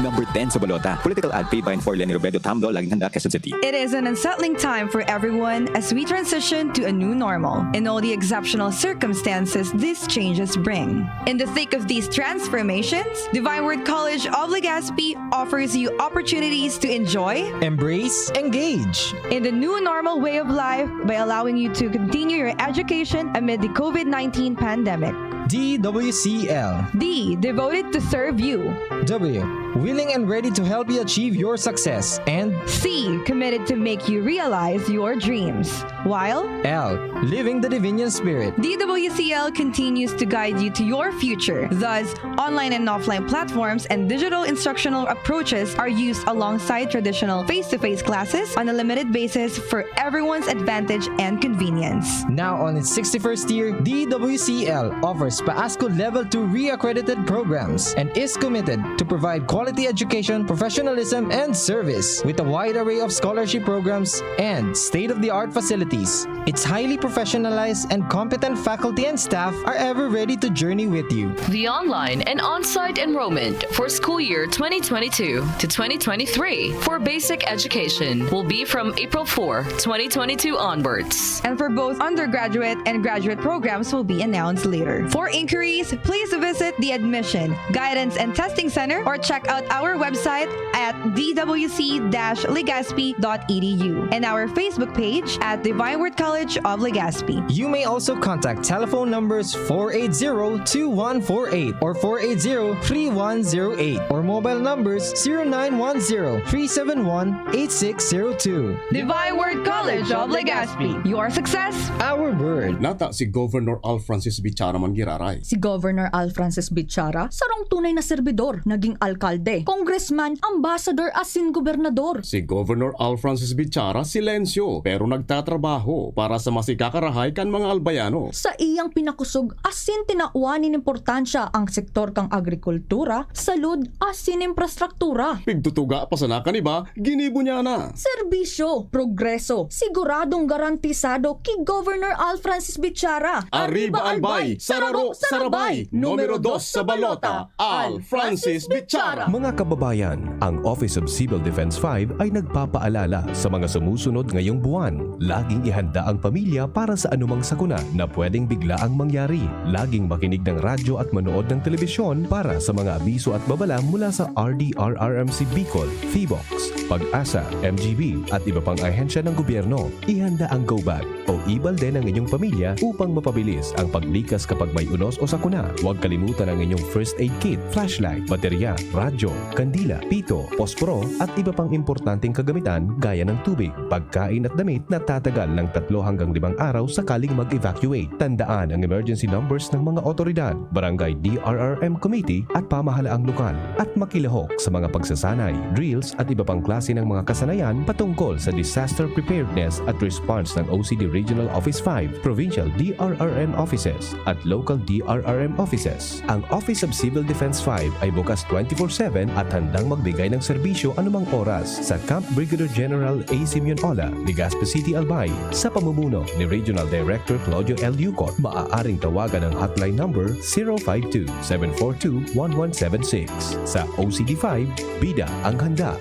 Number ten sa balota. Political ad paid by and for Leni Robredo, Tamdo, Laging Handa, Quezon City. It is an unsettling time for everyone as we transition to a new normal and all the exceptional circumstances these changes bring. In the thick of these transformations, Divine Word College of Legazpi offers you opportunities to enjoy, Embrace, engage. in the new normal way of life by allowing you to continue your education amid the COVID nineteen pandemic. D W C L. D, devoted to serve you. W. Willing and ready to help you achieve your success. And C, committed to make you realize your dreams. While L. Living the Divinian Spirit. D W C L continues to guide you to your future. Thus, online and offline platforms and digital instructional approaches are used alongside traditional face to face classes on a limited basis for everyone's advantage and convenience. Now on its sixty-first year, D W C L offers PAASCO Level two re-accredited programs and is committed to provide quality education, professionalism, and service with a wide array of scholarship programs and state-of-the-art facilities. Its highly professionalized and competent faculty and staff are ever ready to journey with you. The online and on-site enrollment for school year twenty twenty-two to twenty twenty-three for basic education will be from April fourth, twenty twenty-two onwards. And for both undergraduate and graduate programs will be announced later. For inquiries, please visit the Admission, Guidance and Testing Center or check out our website at d w c dash legazpi dot e d u and our Facebook page at Divine Word College of Legazpi. You may also contact telephone numbers four eight zero two one four eight or four eight zero three one zero eight or mobile numbers zero nine one zero three seven one eight six zero two. Divine Word College of Legazpi. Your success, Our word. Nata si Governor Al Francis Bichara man giraray. Si Governor Al Francis Bichara, sarong tunay na serbidor, naging alkalde, congressman, ambassador asin gobernador. Si Governor Al Francis Bichara, silensyo, pero nagtatrabaho para sa masikakarahay kan mga Albayano. Sa iyang pinakusog asin tinawan nin importansya ang sektor kan agrikultura, salud asin infrastruktura. Pigtutuga pa sana kan iba, ginibo niya na. Serbisyo, progreso, siguradong garantisado ki Governor Al Francis Bichara. Arriba Albay, Sararo, Sarabay, numero dos sa balota, Al Francis Bichara. Mga kababayan, ang Office of Civil Defense five ay nagpapaalala sa mga sumusunod ngayong buwan. Laging ihanda ang pamilya para sa anumang sakuna na pwedeng biglaang mangyari. Laging makinig ng radyo at manood ng telebisyon para sa mga abiso at babala mula sa R D R R M C Bicol, PHIVOLCS, PAGASA, M G B at iba pang ahensya ng gobyerno. Ihanda ang go bag o e-balde ng inyong pamilya upang mapabilis ang paglikas kapag may unos o sakuna. Huwag kalimutan ang inyong first aid kit, flashlight, baterya, radyo, kandila, pito, posporo at iba pang importanteng kagamitan gaya ng tubig, pagkain at damit na tatagal ng tatlo hanggang limang araw sakaling mag-evacuate. Tandaan ang emergency numbers ng mga otoridad, barangay D R R M committee at pamahalaang lokal, at makilahok sa mga pagsasanay, drills at iba pang klase ng mga kasanayan patungkol sa disaster preparedness at response ng O C D Regional Office five, Provincial D R R M Offices at Local D R R M Offices. Ang Office of Civil Defense five ay bukas twenty-four seven at handang magbigay ng serbisyo anumang oras sa Camp Brigadier General A. Simeon Ola, Legazpi City, Albay, sa pamumuno ni Regional Director Claudio L. Yucot. Maaaring tawagan ang hotline number zero five two, seven four two, one one seven six. Sa O C D five, bida ang handa.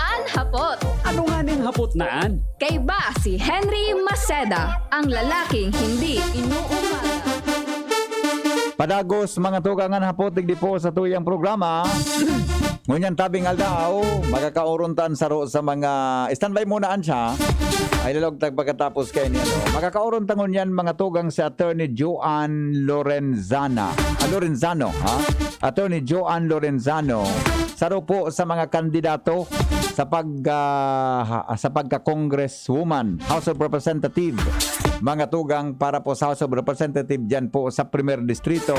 An hapot. Ano nga ning hapot na an? Kaiba si Henry Maceda, ang lalaking hindi inuumaga. Padagos, mga tugang, an hapot digdi po sa tuyang programa. Ngunyan tabing aldaw, makakaoron ta an saro sa mga, standby muna an siya. Ay lalog tag pagkatapos kay ni ano. Makakaoron ta ngunyan, mga tugang, si Attorney Joan Lorenzana. Ah, Lorenzano, ha? Attorney Joan Lorenzano, saro po sa mga kandidato sa pag ah, ha- sa pagka-congresswoman, House of Representative, mga tugang, para po sa House of Representative diyan po sa Primer Distrito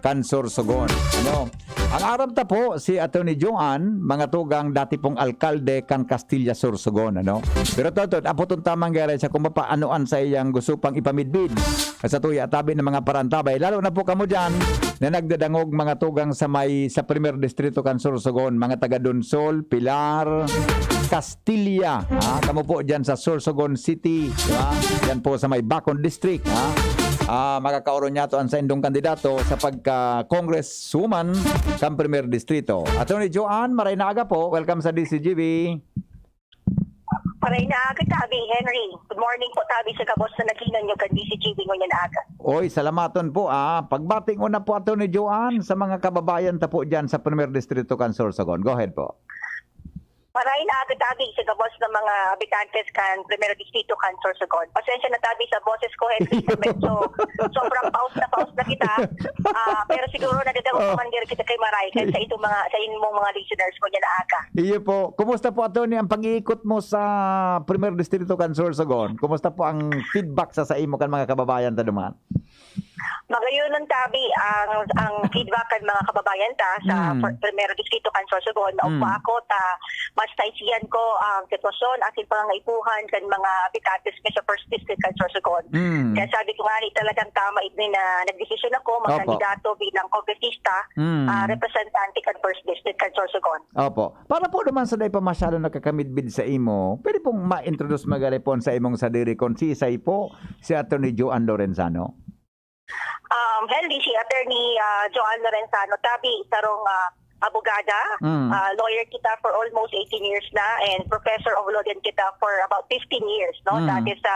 kan Sorsogon. Ano? Ang aram ta po, si Attorney Joan, mga tugang, dati pong alkalde kan Castilla, Sorsogon, ano? Pero totod, apoton tamang gare siya kung papaano an sa iyang gusto pang ipamidbid sa tuya tabi ng mga parantabay. Lalo na po kamo diyan na nagdadangog, mga tugang, sa may, sa Primer Distrito kan Sorsogon, mga taga Donsol, Pilar, Castilla, ha? Kamo po diyan sa Sorsogon City, di ba? Diyan po sa may Bacon District, ha? Ah, makakaoron niya to ang saindong kandidato sa pagka-congresswoman kan Primer Distrito. Attorney Joanne, maray na aga po. Welcome sa D C G B. Maray na aga, Tabi Henry. Good morning po, Tabi, sa gabos na nakinan nyo kan D C G B ngunyan aga. Oy, salamaton po, ah. Pagbati nguna po, Attorney Joanne, sa mga kababayan ta po dyan sa Primer Distrito kan Sorsogon. Go ahead po. Maray na aga, Tabi, sa gabos ng mga habitantes kan Primero Distrito kan Sorsogon. Pasensya na, Tabi, sa boses ko, Henry, na medyo sobrang paus na paus na kita. Ah, pero siguro nadadangog Oh. pa man garo kita kay Maray, kan sa itong mga, sa inyong mga listeners ko niya na aga. Iyo po. Kumusta po, Attorney, ang pag-iikot mo sa Primer Distrito kan Sorsogon? Kumusta po ang feedback sa, sa imo kan mga kababayan ta duman? Magayon ng Tabi ang, ang feedback kan mga kababayan ta sa Mm. Primero Distrito kan Sorsogon. Maugpa Mm. ako ta mas naisihan ko ang sitwasyon asin pangangaipuhan kan mga habitantes mi sa First District kan Sorsogon. Mm. Kaya sabi ko nga ni, talagang tama ini na nagdesisyon ako Opo. magkandidato bilang kongresista, Mm. ah, representante kan First District kan Sorsogon. Opo. Para po naman sa dai pa masyado nakakamidbid sa imo, pwede pong ma-introduce magaripon sa imong sadiri kung sisay po si Attorney Joanne Lorenzano? Um, Henry, si Attorney ah, Joanne Lorenzano Tabi, sarong ah, abogada, Mm. ah, lawyer kita for almost eighteen years na, and professor of law din kita for about fifteen years, no? Mm. Dati sa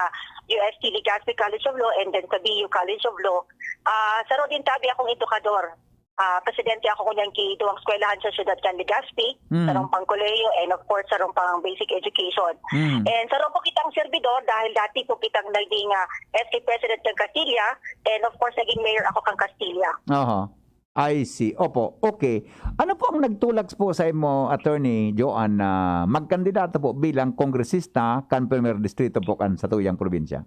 U S T Legazpi College of Law and then sa B U College of Law. Ah, saro din, Tabi, akong edukador. Ah, presidente ako ngunyan ki duwang eskwelahan sa siyudad kan Legazpi, Mm. sarong pang-kolehiyo, and of course, sarong pang basic education. Mm. And saro po kitang servidor dahil dati po kitang naging ah, S K president kan Castilla, and of course, naging mayor ako kan Castilla. Aha. I see. Opo. Okay. Ano po ang nagtulak po sa imo, Attorney Joanne, na magkandidato po bilang kongresista kan Primer Distrito po kan satuyang probinsya?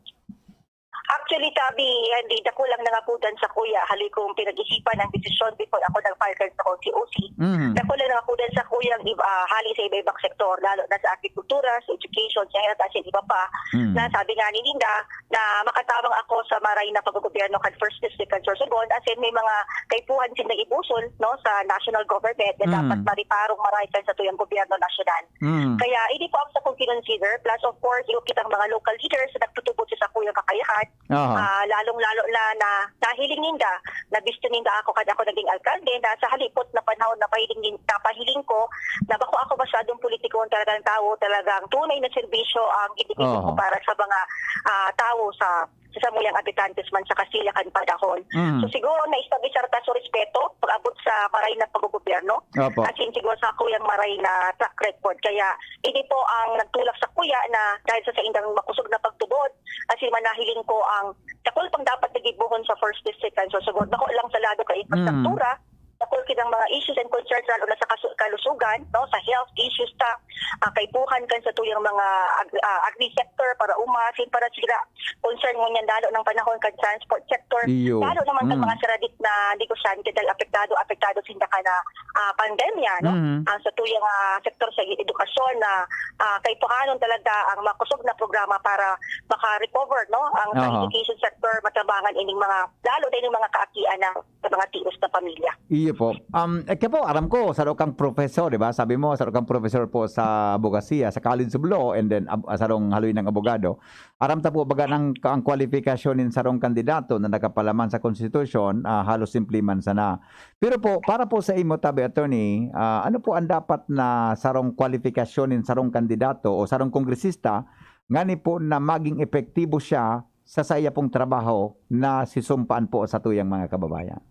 Actually, Tabi, hindi, dakulang nangapudan sa kuya. Hali kong pinag-isipan ang desisyon before ako nag-file kan sa C O C. Mm. Dakulang nangapudan sa kuya ang iba, ah, hali sa iba-ibang sektor, lalo na sa agrikultura, sa education, sa health, as in iba pa. Mm. Na sabi nga ni Linda, na makatabang ako sa maray na paggogobyerno kan First District kan Sorsogon, as in may mga kaipuhan sindang ibusol, no, sa national government na Mm. dapat mariparong maray kan satuyang gobyerno nasyonal. Mm. Kaya hindi po ako sa kong kinonsider. Plus, of course, yung kitang mga local leaders na nagtutubod sa sakuyang kakayahan, Aha. ah, lalong-lalo na, na nahiling ninda, na gusto ninda ako, kada ako naging alkalde, na sa halipot na panahon na pahiling, nin- na pahiling ko, na bako ako masyadong politiko ang talagang tao, talagang tunay na serbisyo ang ibibigay ko Aha. para sa mga ah, tao sa sa samuyang habitantes man sa Castilla kan panahon. Mm. So siguro na-establish sa respeto pag-abot sa maray na paggogobyerno. Opo. As in, siguro sa kuyang maray na track record. Kaya, ini po ang nagtulak sa kuya na dahil sa saindang makusog na pagtubod, as in, manahiling ko ang dakul pang dapat na gibohon sa First District kan Sorsogon. Bako lang sa lado ka infrastruktura, dakul kitang mga issues and concerns, lalo na sa kasu- kalusugan, no, sa health issues ta, ah, kaipuhan kan sa tuyang mga ag- ah, agri sector para umasin, para sila concern ngunyan lalo ng panahon kan transport sector, Iyo. lalo naman kan Mm. mga saradik na negosyante dahil apektado, apektado sinda ka na ah, pandemya, no? Mhm. Ang sa tuyang ah, sektor sa edukasyon na ah, kaipuhanon talaga ang makusog na programa para maka-recover, no? Ang sa Aha. education sector, matabangan ining mga, lalo na yung mga kaakian ng sa mga tios na pamilya. Iyo po. Um, eh, kaya po, aram ko, saro kang professor, di ba? Sabi mo, saro kang professor po sa abogasiya, sa College of Law, and then ab- sarong haloy ng abogado. Aram ta po, baga ng, ang kwalifikasyon nin sarong kandidato na nakapalaman sa konstitusyon, ah, halos simple man sana. Pero po, para po sa imo, Tabi Attorney, ah, ano po ang dapat na sarong kwalifikasyon nin sarong kandidato o sarong kongresista ngani po na maging epektibo siya sa saiya pong trabaho na sisumpaan po sa tuyang mga kababayan?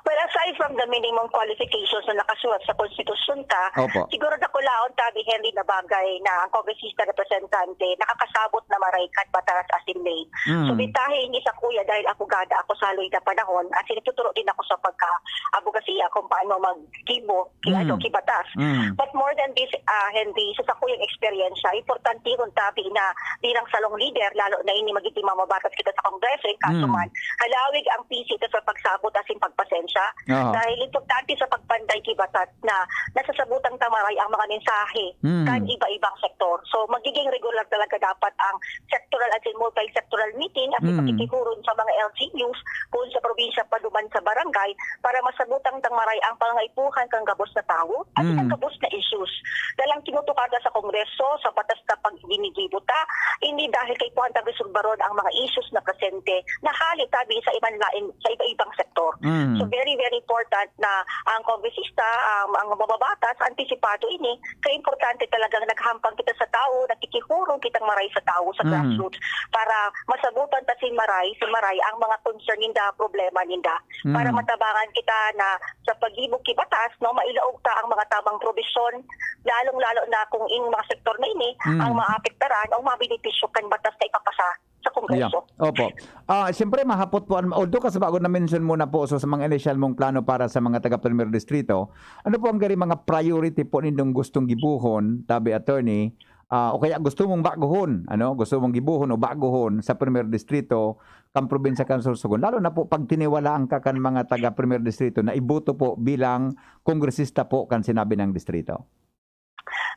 Well, aside from the minimum qualifications na nakasulat sa konstitusyon ta, Opo. siguro dakulaon, Tabi Henry, na bagay na ang kongresista representante nakakasabot na maray kan batas asin ley. Mm. So, bitahin isa kuya dahil abogada ako sa haloy na panahon, asin nagtuturo din ako sa pagka-abogasiya kung paano maggibo, ki, Mm. ano, kibatas. Mm. But more than this, ah, Henry, sa sakuyang eksperyensya, importante ron, Tabi, na bilang sarong leader, lalo na ini magiging mamabatas kita sa Kongreso, in kaso Mm. man, halawig ang pisi ito sa pagsabot asin pagpasensya. Aha. Dahil importante sa pagpanday ki batas na nasasabutang ta maray ang mga mensahe kan iba-ibang sektor. So, magiging regular talaga dapat ang sectoral as in multi-sectoral meeting at Mm. pagkikihuron sa mga L G Us kung sa probinsya pa duman sa barangay para masabutang tang maray ang pangangaipuhan kan gabos na tawo at Mm. kan gabos na issues. Dalang tinutukar na sa Kongreso, sa batas na pag ginigibo ta, hindi dahil kaipuhan ta resolbaron ang mga issues na presente na hali tabi sa iban lain, sa iba-ibang sektor. Mm. So, very, very important na ang kongresista, um, ang mababatas, antisipado ini, kaya importante talagang naghahampang kita sa tawo, nakikihurong kitang maray sa tawo, sa Mm. grassroots, para masabutan ta si maray, si maray ang mga concern ninda, problema ninda, para Mm. matabangan kita na sa paggibo ki batas, no, mailaog ta ang mga tamang probisyon, lalong-lalo na kung in mga sektor na ini Mm. ang maapektaran o mabenepisyo kan batas na ipapasa sa Kongreso. Yeah. Opo. Ah, siyempre, mahapot po, an-, although kasi bago na-mention mo na po, so, sa mga initial mong plano para sa mga taga Primer Distrito, ano po ang gari mga priority po nindong gustong gibuhon, tabi attorney, ah, o kaya gusto mong baguhon, ano, gusto mong gibuhon o baguhon sa Primer Distrito, kan probinsya kan Sorsogon, lalo na po pag tiniwalaan ka kan mga taga Primer Distrito na iboto po bilang kongresista po kan sinabi ng distrito?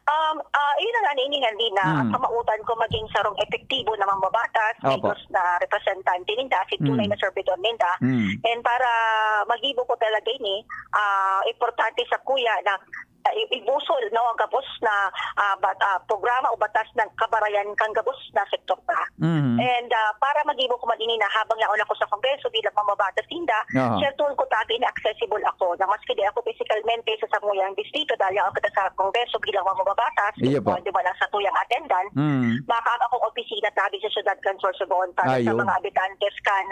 Um, ah, yun na nga, niiningan din na Mm. ang kamautan ko maging sarong epektibo na mambabatas, Opo. digos na representante ninda, si tunay Mm. na servidor ninda. Mm. And para magibo ko talaga ini, ah, importante sa kuya na, ah, i-, ibusol, no, ang gabos na, ah, bat-, ah, programa o batas ng kabarayan kang gabos na sektor pa. Mm. And, ah, para magibo ko man ini na habang yaon ako sa Kongreso bilang mambabatas ninda, Aha. sertuhon ko tabi na accessible ako, na maski di ako physicalmente sa samuyang distrito, dahil yaon kita sa Kongreso bilang mambabatas, Iyo po. pwede man ang satuyang attendant, Mm. makaam akong opisina tabi sa syudad kan Sorsogon para sa Ayo. mga habitantes kan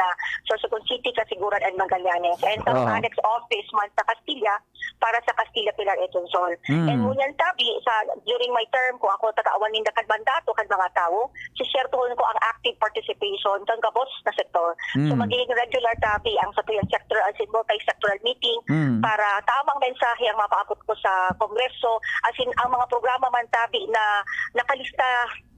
Sorsogon City, Casiguran, and Magallanes. And sa Aha. annex office man sa Castilla, para sa Castilla, Pilar, Atenson. Mm. And ngunyan tabi, sa, during my term, kung ako tagaan ninda kan mandato kan mga tawo, sisertuhon ko ang active participation kan gabos na sektor. So, Mm. magiging regular tabi ang satuyang sectoral as in multi-sectoral meeting Mm. para tamang mensahe ang mapaabot ko sa Kongreso. As in, ang mga programa man tabi na nakalista,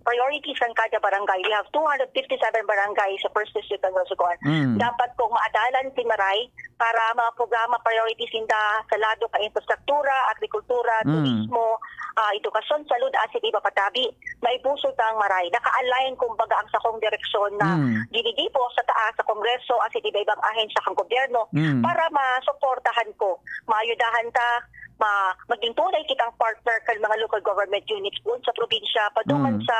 priorities kan kada barangay. We have two hundred fifty-seven barangay sa First District ng Sorsogon. Mm. Dapat kung maadalan si Maray para mga programa, priorities ninda sa lado ka infrastruktura, agrikultura, Mm. turismo, ah, edukasyon, salud, asin iba pa tabi, maibusol ta ang Maray. Naka-align, kumbaga, ang sakong direksyon na Mm. ginigibo sa taas sa Kongreso asin iba-ibang ahensya kan gobyerno Mm. para masuportahan ko, maayudahan ta, ma-, maging tunay kitang partner kan mga local government units doon sa probinsya, paduman Mm. sa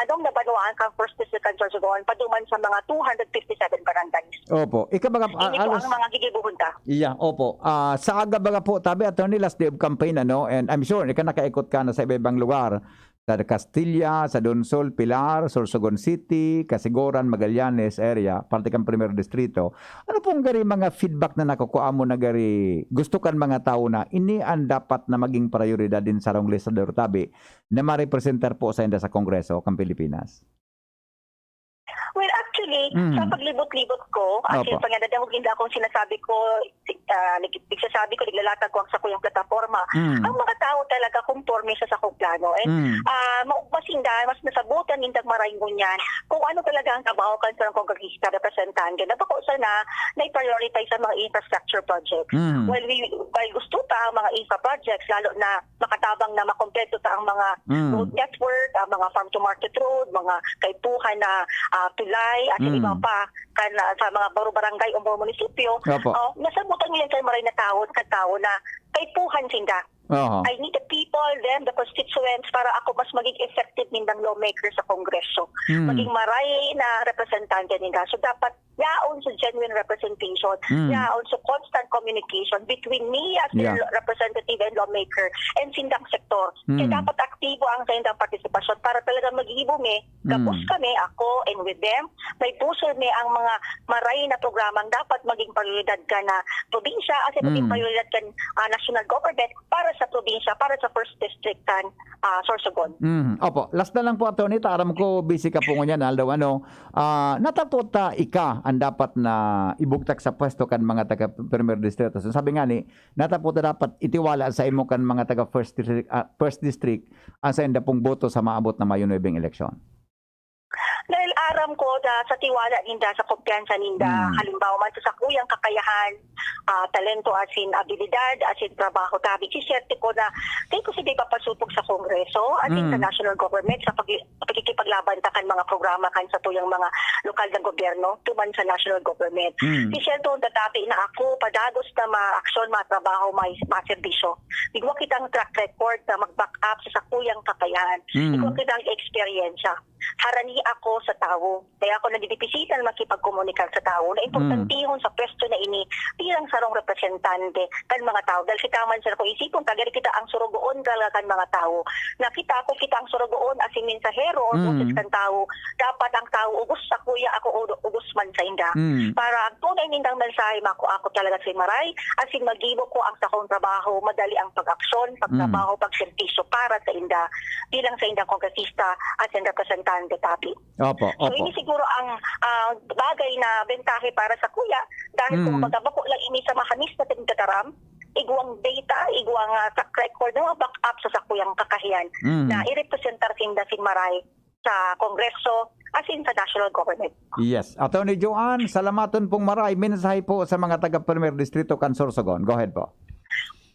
anong nabanwaan kang First District kan Sorsogon, paduman sa mga two hundred fifty-seven barangays. Opo. Ika mga, ah, Ini po alos ang mga gigibuhon ta. Iya, opo. Ah, sa aga baga po, tabi, attorney, last day of campaign, ano? And I'm sure, ika nakaikot ka na sa iba-ibang lugar. Sa Castilla, sa Donsol, Pilar, Sorsogon City, Casiguran, Magallanes area, parte kan Primer Distrito. Ano pong gari mga feedback na nakukuha mo na gari gusto kan mga tao na ini ang dapat na maging prioridad din sa sarong legislador tabi na marepresentar po sa inda sa Kongreso kan Pilipinas? Well, actually, Mm. sa paglibot-libot ko, as in, Opo. pangadadangog ninda akong sinasabi ko, ah, nag-, nagsasabi ko, naglalatag ko ang sakuyang plataporma. Mm. Ang mga tao talaga konforme sa sakong plano. And, Mm. ah, maugma sinda, mas nasabutan nindang maray ngunyan kung ano talaga ang trabaho kan sarong kongresista, representante, na bako sana na-prioritize sa mga infrastructure projects. Mm. While we, while gusto ta ang mga infra projects, lalo na makatabang na makompleto ta ang mga Mm. road network, ang mga farm to market road, mga kaipuhan na, ah, tulay, at Mm. iba pa, kan, ah, sa mga baro barangay o mga munisipyo. Opo. Oh, nasabutan ngunyan kan maray na tawo, kan tawo na kaipuhan sinda. Oho. I need the people, them, the constituents, para ako mas maging effective nindang lawmaker sa Kongreso. Mm. Maging maray na representante ninda. So, dapat yaon sa genuine representation, Mm. yaon sa constant communication between me as a Yeah. representative and lawmaker and sindang sektor. Kaya Mm. dapat aktibo ang sindang partisipasyon para talaga magibo mi, gabos Mm. kami, ako and with them, maibusol mi ang mga maray na programang dapat maging prioridad kan probinsya, as in maging Mm. prioridad kan, ah, national government para sa probinsya, para sa First District kan, ah, Sorsogon. Mm. Opo. Last na lang po, Attorney, ta aram ko busy ka po ngunyan, although ano, Ah, nata po ta ika an dapat na ibugtak sa pwesto kan mga taga Primer Distrito. So, sabi ngani, nata po ta dapat itiwala sa imo kan mga taga First District, ah, First District, an sainda pong boto sa maabot na Mayo nuebe eleksyon. Dahil Aram ko na sa tiwala ninda, sa kumpiyansa ninda, Hmm. halimbawa man sa sakuyang kakayahan, ah, talento, asin abilidad, asin trabaho, tabi, siswerte ko na, dai ko sila ipapasupog sa Kongreso, asin sa Hmm. national government, sa pag-, pagkikipaglaban ta kan mga programa kan satuyang mga lokal na gobyerno, tuman sa national government. Hmm. Siswerte ko na, tabi, na ako, padagos na maaksyon, matrabaho, may, maserbisyo. Igwa kitang track record na mag-back up sa sakuyang kakayahan. Hmm. Igwa kitang eksperyensya. Harani ako sa tawo. Kaya ako nagdidipisitan makipagkomunikar sa tawo na importantehon Mm. sa pwesto na ini bilang sarong representante kan mga tawo. Dahil kita man, sir, kung isipon ta, gari kita ang surugoon talaga kan mga tawo. Na kita, kung kita ang surugoon, as in mensahero or Mm. boses kan tawo, dapat ang tawo, ugos sa kuya, ako u-, ugos man sa inda. Mm. Para ang tunay nindang mensahe, mako ako talaga si Maray, as in magibo ko ang sakong trabaho, madali ang pag-aksyon, pagtrabaho, Mm. pagserbisyo para sa inda, bilang sa indang kongresista at sa representante, tabi. Opo, So, opo. ini siguro ang, ah, bagay na bentahe para sa kuya, dahil Mm. kumbaga bako lang ini sa mahamis na pinagdadaram, igwang data, igwang, ah, track record na back up sa sakuyang kakahiyan Mm. na irepresentar sinda si Maray sa Kongreso, as in sa national government. Yes. Attorney Joanne, salamaton pong maray. Mensahe po sa mga taga Primer Distrito kan Sorsogon. Go ahead po.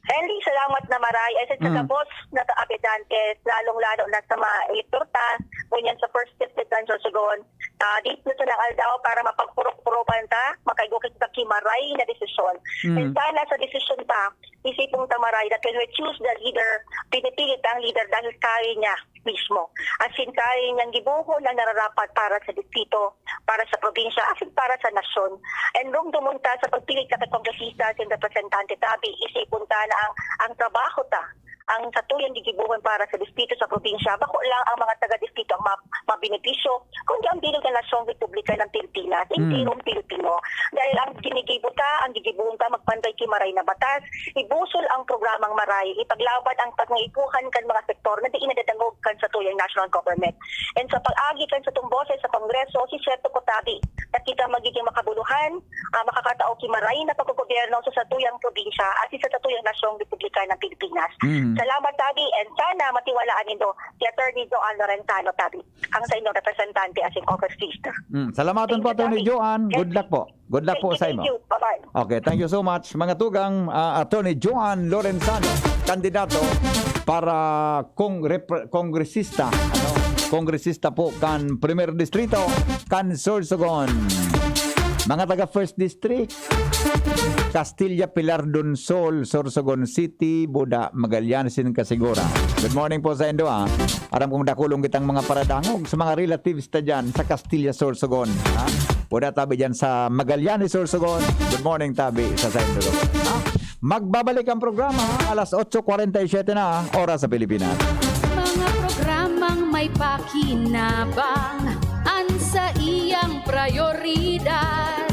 Henry, salamat na maray. Ay, sa Mm. gabos na ta-, abitantes, lalong-lalo na sa mga elektor ta, ngunyan sa First District kan Sorsogon, ah, dito sa nang aldaw para mapagpurok-purokan ta, makaigo kita ki maray na desisyon. Mm. And sana sa desisyon ta, isipon ta maray that when we choose the leader, pinipili ta ang leader dahil kaya niya mismo. As in, kaya niyang gibohon ang nararapat para sa distrito, para sa probinsya, as in, para sa nasyon. And rumdumon ta sa pagpili ta kay kongresista, as in, representante, tabi, isipon ta na ang, ang trabaho ta, ang satuyang gigibohon para sa distrito, sa probinsya, bako lang ang mga taga-distrito ang ma-, mabenepisyo, kundi ang bilog na nasyong Republika ng Pilipinas, Mm. entirong Pilipino. Dahil ang ginigibo ta, ang gigibohon ta, magpanday ki maray na batas, ibusol ang programang maray, ipaglaban ang pagngaipuhan kan mga sektor na di nadadangog kan satuyang national government. And sa pag-agi kan satong boses sa Kongreso, siswerto ko tabi na kita magiging makabuluhan, ah, makakatao ki maray na paggogobyerno sa satuyang probinsya at sa satuyang nasyong Republika ng Pilipinas. Mm. Salamat, tabi, and sana matiwalaan nindo si Attorney Joanne Lorenzano, tabi, ang sa inyong representante as in kongresista. Mm. Salamaton Thank po, you, Attorney tabi. Joanne. Good luck po. Good luck po Thank you, sa imo. Thank you. Bye-bye. Okay, thank you so much. Mga tugang, ah, Attorney Joanne Lorenzano, kandidato para kong-, repre-, kongresista, ano? Kongresista po kan Primer Distrito, kan Sorsogon. Mga taga First District, Castilla, Pilar, Donsol, Sorsogon City, Buda, Magallanes, in Casigura. Good morning po sa indo, ah. Aram kong dakulong kitang mga paradangog sa mga relatives ta dyan sa Castilla, Sorsogon, ha? Buda, tabi dyan sa Magallanes, Sorsogon. Good morning, tabi sa saindo, ha? Magbabalik ang programa alas otso kwarenta y siyete na, oras sa Pilipinas. Mga programang may pakinabang, an saiyang prayoridad.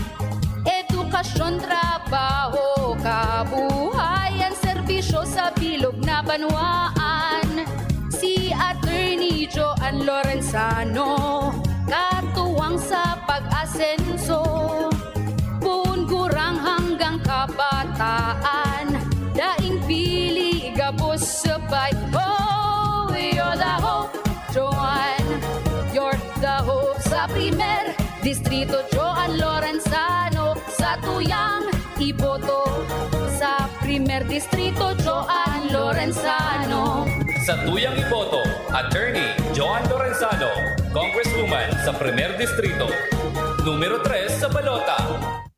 Edukasyon, trabaho, kabuhayan, serbisyo sa bilog na banwaan. Si Attorney Joan Lorenzano, katuwang sa pag-asenso. Poon gurang hanggang kabataan, daing pili gabos sa bay. Oh, you're the hope, Joan. You're the hope sa Primer Distrito, Joan Lorenzano. Sa tuyang iboto sa Primer Distrito, Joan Lorenzano. Sa tuyang iboto, Attorney Joan Lorenzano, Congresswoman sa Primer Distrito. Numero tres sa balota.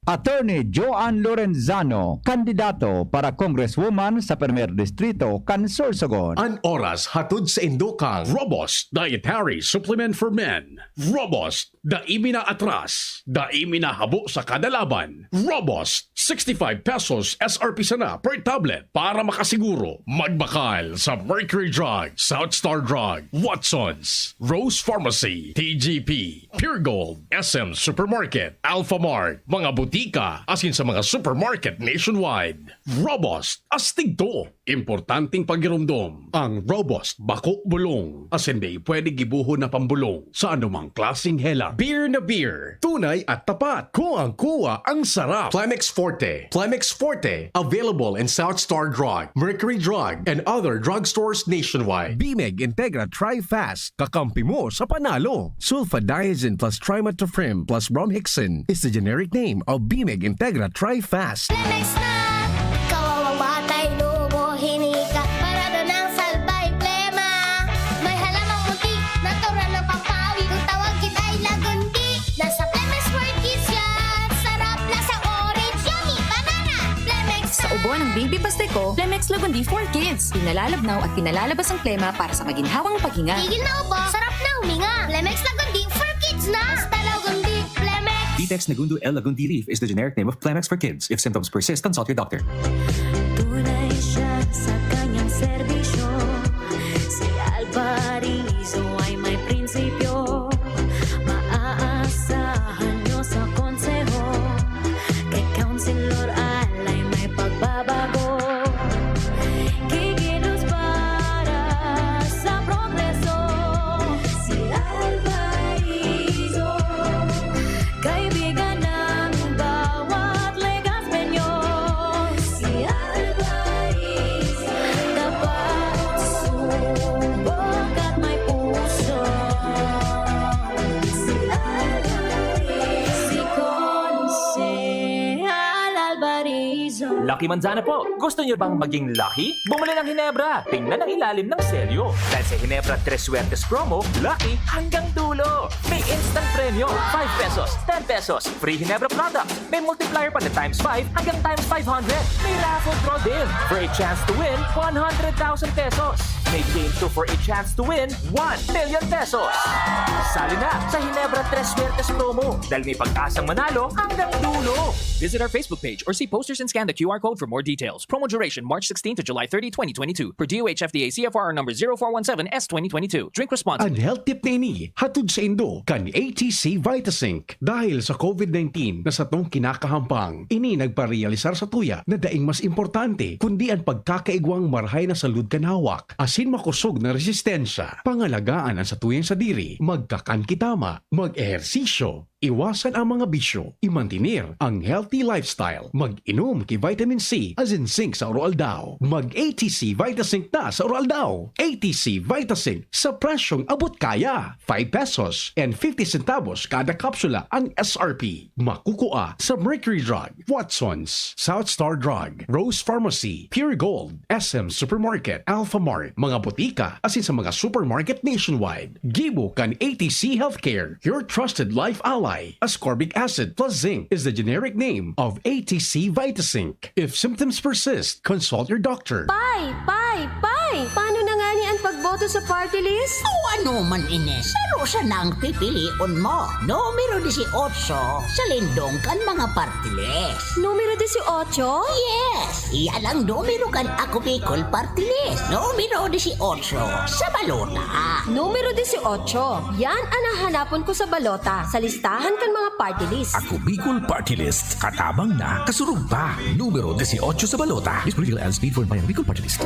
Attorney Joan Lorenzano, kandidato para Congresswoman sa Primer Distrito kan Sorsogon. An oras hatod sa indo kan Robust Dietary Supplement for Men. Robust, dai mi naatras, dai mi nahabo sa kada laban. Robust, sixty-five pesos S R P sana per tablet para makasiguro. Magbakal sa Mercury Drug, South Star Drug, Watsons, Rose Pharmacy, T G P, Pure Gold, S M Supermarket, Alpha Mart, mga butika, asin sa mga supermarket nationwide. Robust, astig to! Importanteng pagiromdom, ang robust, bako bulong, asin dai pwede gibohon na pambolong sa anumang klaseng helang. Beer na beer, tunay at tapat. Kuwang-kuwa ang sarap. Plemex Forte. Plemex Forte, available in South Star Drug, Mercury Drug, and other drugstores nationwide. Bimeg Integra Tri-Fast, kakampi mo sa panalo. Sulfadiazine plus trimethoprim plus bromhexine is the generic name of Bimeg Integra Tri-Fast. Plemex na! Kawawa patay lubo, hinika, parado ng salbay, plema. May halamang muntik, natural na pampawi. Kung tawag kita ay lagundi. Nasa Plemex for Kids yan. Sarap, lasang orange, yummy, banana. Plemex Sa na! Ubo ng Baby Pasteco, Plemex Lagundi for Kids. Pinalalabnaw at pinalalabas ang plema para sa maginhawang paghinga. Tigil na ubo, sarap na huminga. Plemex Lagundi for Kids na! Basta Lagundi, Plemex! Vitex Negundo L Lagundi Leaf is the generic name of Plemex for Kids. If symptoms persist, consult your doctor. Tunay siya sa kanyang serbisyo. Si Alvarizo ay may prinsipyo. Maaasahan nyo sa konseho. Kay Councilor Al ay may pagbabago. Kikilos para sa progreso. Si Alvarizo, kaibigan ng bawat Legazpeño. Si Alvarizo, tapat, subok at may puso. Si Alvarizo, si Konsehal Alvarizo. Lucky Manzana po! Gusto niyo bang maging lucky? Bumili ng Hinebra! Tingnan ang ilalim ng selyo. Dahil sa Hinebra Tres Suertes Promo, lucky hanggang dulo! May instant premyo, five pesos, ten pesos, free Hinebra products, may multiplier pa na times five hanggang times five hundred. May raffle draw din for a chance to win one hundred thousand pesos. May game two for a chance to win one million pesos. Sali na sa Hinebra Tres Suertes Promo dahil may pag-asang manalo hanggang dulo. Visit our Facebook page or see posters and scan the Q R code for more details. Promo duration March sixteen to July thirty, twenty twenty-two. Per D O H F D A C F R number zero four one seven S twenty twenty-two. Drink responsibly. An health tip na ini, hatod saindo kan A T C Vitazinc. Dahil sa COVID nineteen na satong kinakahampang, ini nagparealisar satuya na daing mas importante kundi an pagkakaigwang marahay na salud kan hawak asin makosog na resistensya. Pangalagaan an satuyang sadiri, magkakan ki tama, mag-ehersisyo, iwasan ang mga bisyo, imantener ang healthy lifestyle, mag-inom ki vitamin C asin zinc sa aroaldaw. Mag-A T C Vitazinc na sa aroaldaw. A T C Vitazinc sa presyong abot kaya. Five pesos and fifty centavos kada kapsula ang S R P. Makukua sa Mercury Drug, Watsons, South Star Drug, Rose Pharmacy, Pure Gold, S M Supermarket, Alphamart, mga botika, asin sa mga supermarket nationwide. Gibo kan A T C Healthcare, your trusted life ally. Ascorbic acid plus zinc is the generic name of A T C Vitazinc. If symptoms persist, consult your doctor. Pay! Pay! Pay! Paano na ngani an pagboto sa party list? O ano man ini, saro sana ang pipilion mo. Numero dieciocho sa lindong kan mga party list. Numero dieciocho? Yes! Iyan ang numero kan Ako Bicol Party List. Numero dieciocho sa balota. Numero dieciocho. Yan an hahanapon ko sa balota, sa listahan kan mga party list. Ako Bicol Party List. Katabang na, kasurog pa. Numero dieciocho sa balota. This political ads paid for by Ako Bicol Party List.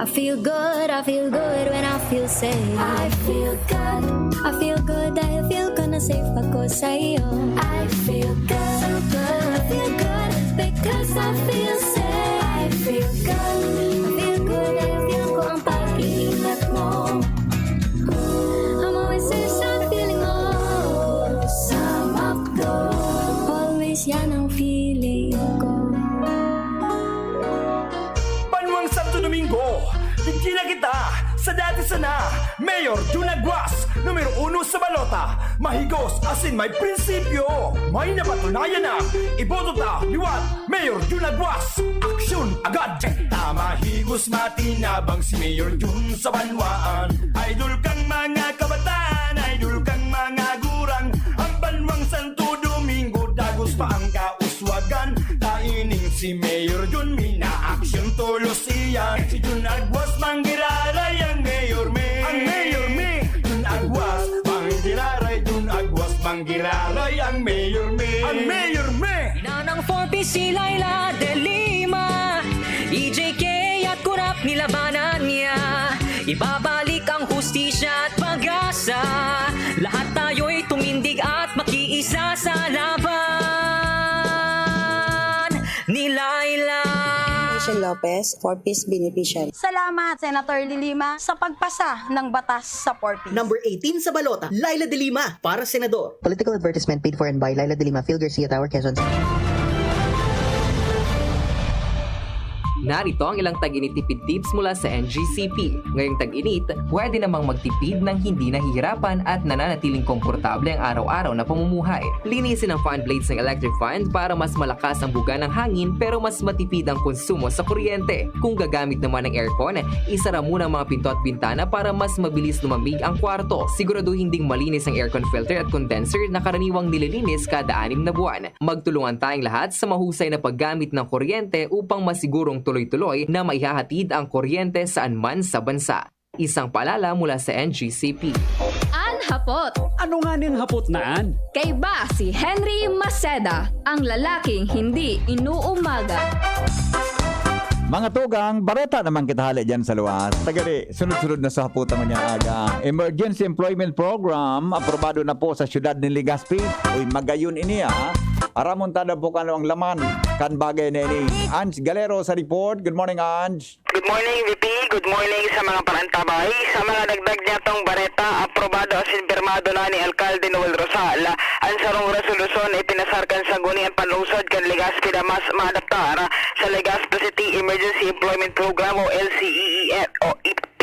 I feel good, I feel good when I feel safe. I feel good, I feel good dahil feel ko na safe ako sa iyo. I feel good, so good, I feel good because I feel safe. I feel good, I feel good dahil feel ko ang pag-iingat mo. I'm always safe sa feeling mo. Sa Mapco, always yan ang feeling ko. Banwang Santo Domingo, bigyan na kita sa dati sana. Mayor Jun Aguas, numero uno sa balota. Mahigos asin may prinsipyo. May napatunayan na. Iboto ta liwat. Mayor Jun Aguas, aksyon agad. Tama, higos, matinabang si Mayor Jun sa banwaan. Idol kang mga kabataan, idol kang mga gurang. Ang Banwang Santo Domingo, dagos pa ang kauswagan. Ta ining si Mayor Jun, minaaksyon tolos iyan. Si Jun Aguas, manggiraray ang Mayor, me. Ang Mayor, me. Jun Aguas, manggiraray. Jun Aguas, manggiraray ang Mayor, me. Ang Mayor, me. Nanang forty si Laila de Lima, E J K at Nilabanan niya, ibabalik ang hustisya at pag-asa. Lahat tayo'y tumindig at makiisa sa laban. Ni Laila. Rachel Lopez, four Ps beneficiary. Salamat, Senator Lilima, sa pagpasa ng batas sa four Ps. Number eighteen sa balota, Laila de Lima para senador. Political advertisement paid for and by Laila de Lima, Phil Garcia Tower, Quezon City. Narito ang ilang tag-init tipid tips mula sa N G C P. Ngayong tag-init, pwede namang magtipid nang hindi nahihirapan at nananatiling komportable ang araw-araw na pamumuhay. Linisin ang fan blades ng electric fan para mas malakas ang buga ng hangin pero mas matipid ang konsumo sa kuryente. Kung gagamit naman ng aircon, isara muna ang mga pinto at bintana para mas mabilis lumamig ang kwarto. Siguraduhin ding malinis ang aircon filter at condenser na karaniwang nililinis kada anim na buwan. Magtulungan tayong lahat sa mahusay na paggamit ng kuryente upang masigurong tuloy-tuloy na maihahatid ang kuryente saan man sa bansa. Isang paalala mula sa N G C P. An hapot. Ano nga ning hapot na an? Kaiba si Henry Maceda, ang lalaking hindi inuumaga. Mga tugang, bareta naman kita hali dyan sa luwas. Tagari, sunod-sunod na sa haputan mo niya aga. Emergency Employment Program, aprobado na po sa siyudad ni Legazpi. Uy, magayon ini ha. Aramon tada po kano ang laman kan bagay na ini. Ange Galero sa report. Good morning, Ange. Good morning, V P. Good morning sa mga panantabay. Sa mga dagdag niyatong bareta, aprobado asin pirmado na ni Alkalde Noel Rosal an sarong resolusyon na ipinasar kan Sangguniang Panlungsod kan Legazpi na mas maadaptar sa Legazpi City Emergency Employment Program o L C E E F o E P.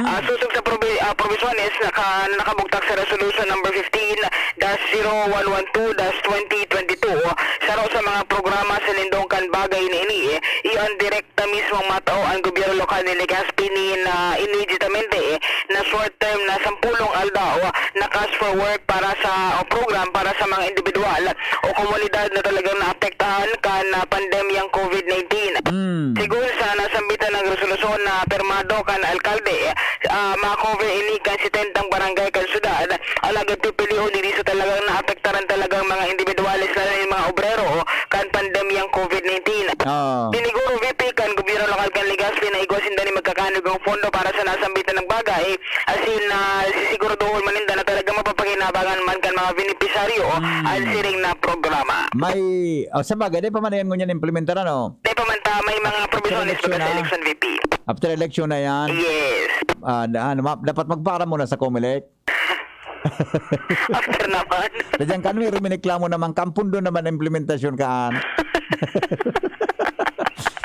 Ah, susog sa probi- ah, probisyones na ka- nakabugtak sa Resolution Number fifteen dash zero one one two dash twenty twenty-two, saro sa mga programa sa lindong kan bagay na ini, iyo ang direkta mismong matao an gobyerno lokal ni Legazpi nin ah, immediatamente na short term na sampulong aldaw na cash for work para sa o program para sa mga individual o komunidad na talagang naapektahan kan ah, pandemyang COVID nineteen. Sigun sa nasambitan ng resolusyon na pirmado kan alkalde, ah, ma-cover ini kan setentang barangay kan syudad, alagad pipilion diri sa talagang naapektaran talagang mga individuales, lalo na yung mga obrero, kan pandemyang COVID nineteen. Oo. Siniguro, V P, kan gobyerno lokal kan Legazpi na igwa sinda ni magkakanog ang pondo para sa nasambitan ng bagay, asin na sisiguraduhon man ninda na talagang mapapakinabangan man kan mga benepisyaryo an siring na programa. May, oh, sa bagay, di pa man yan ngunyan implementar, ano? Di pa man ta, may mga probisyones eleksyon pa sa na. Election, V P. After election na yan, Yes. ah, da- ano, ma- dapat magpaaram muna sa Comelec. After naman. Diyan kami, rumineklamo naman, kampundo naman ang implementasyon kaan.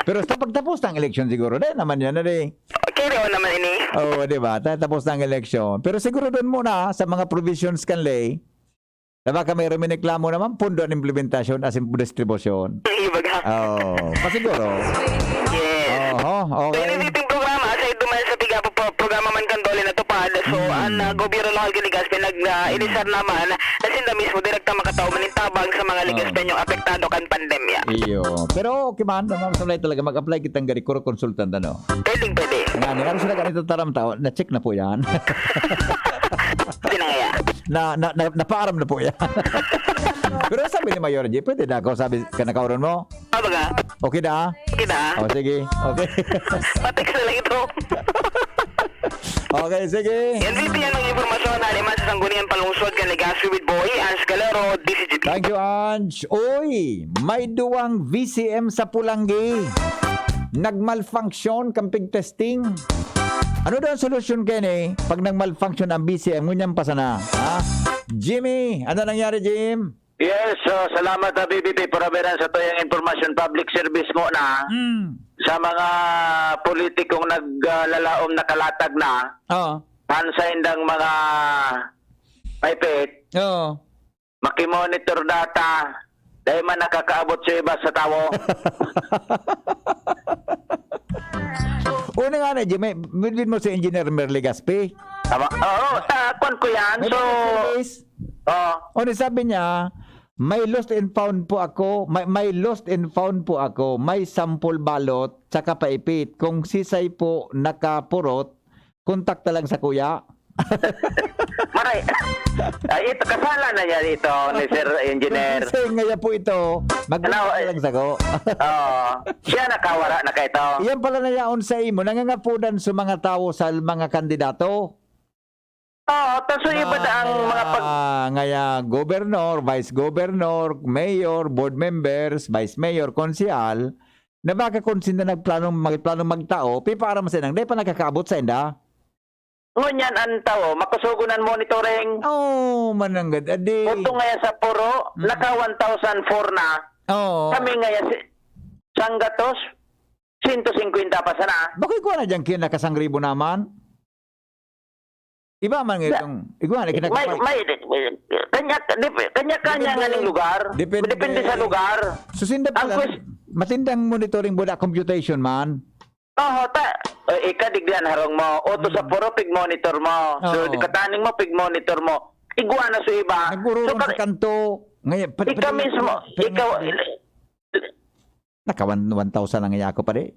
Pero sa pagtapos ng eleksyon siguro, dahil naman yan, na di. Carry on naman ini. Oo, di ba? Ta- Tapos ng eleksyon. Pero siguro doon muna, sa mga provisions kan ley, na baka may rumineklamo naman, pundo ang implementasyon, asin distribusyon. Yung baga. Oo, pasiguro. Yes. Oho, So, okay. yung existing programa, aside duman sa tiga pro- programa man kan DOLE na tupad, so, Mm. ang ah, gobyerno lokal kan Legazpi nag uh, inisar naman na sinda mismo direkta makatao manintabang sa mga Oh. Legazpeñong apektado kan pandemya. Iyo. Pero okay man, Ma'am Samlay talaga, mag-apply kitang gari, kuro consultant, ano? Pwedeng pwede. Nga, ano sila ganito taram tao, na-check na po yan. Pwede na nga yan. na, na, na, napaaram na po yan. Pero sabi ni Mayor G, pwede na ako, sabi ka nakauron mo? Ah, baga? Okay na? Okay na? O, sige. Okay. Patext na lang ito. Okay, sige. Yan, V P, yan ang impormasyon na naman sa Sangguniang Panlungsod kan Legazpi with Boy, Ange Galero, D C G P. Thank you, Ange. Uy, may duwang V C M sa Pulanggi. Nagmalfunction kan pig-testing. Ano daw ang solusyon kayo ni pag nagmalfunction ang V C M? Ngunyan pa sana. Ha? Jimmy, ano nangyari, Jim? Yes, so salamat sa B B P Puraberan sa tuyang impormasyon, public service mo na Hmm. sa mga politikong naglalaom na kalatag na Oo. han saindang mga pipit, Oo. makimonitor data, dahil man nakakaabot sa iba sa tawo. Una nga na, Jimmy, midbid mo si Engineer Merly Gaspi? Tama? Oo, sa kwan ko yan. May So, mga service? oh, Ano sabi niya, may lost and found po ako, may, may lost and found po ako, may sample balot, tsaka paipit. Kung sisay po nakapurot, kontak na lang sa kuya. Maray. Ay, ito, kasala na niya ito ni Sir Engineer. Kung siya ngaya po ito, mag- Ano, eh? Lang sako. Oo. Siya nakawara na kaito. Iyan pala na yaon sa imo, nangangapudan sa mga tawo sa mga kandidato. Oo, ta so iba na ang mga pag- Ah, ngaya gobernador, vice governor, mayor, board members, vice mayor, konsehal, na baka kung sinda nagplano, magplano magtao, pipaaram sa inang, dai pa nakakaabot sa inda. Ngunyan ang tao, makusugon ang monitoring. Oh, mananggad, adi. Utong ngaya sa puro, Mm. naka one thousand four na. Oh. Kami ngaya si, sanggatos, sento singkwenta pa sana. Bakit ko na dyan kinakasangribo naman? Iba man nga Ya. itong, igwa na, May, kinakapay. may, kanya, di, kanya-kanya Depende. nga ning lugar. Depende. Depende sa lugar. Susinda Ang pala, quest- matindang monitoring board, computation man. Oo, ta, eh, ikadigdihan harong mo. O to sa Mm. puro, pig-monitor mo. So, Oo. di kataning mo, pig-monitor mo. Igwa na sa iba. Nagururong So, sa ka-, kanto. Ngayon, pati, ikaw pati, mismo, pati, ikaw, pati, naka one, one thousand ang iya ako, pare.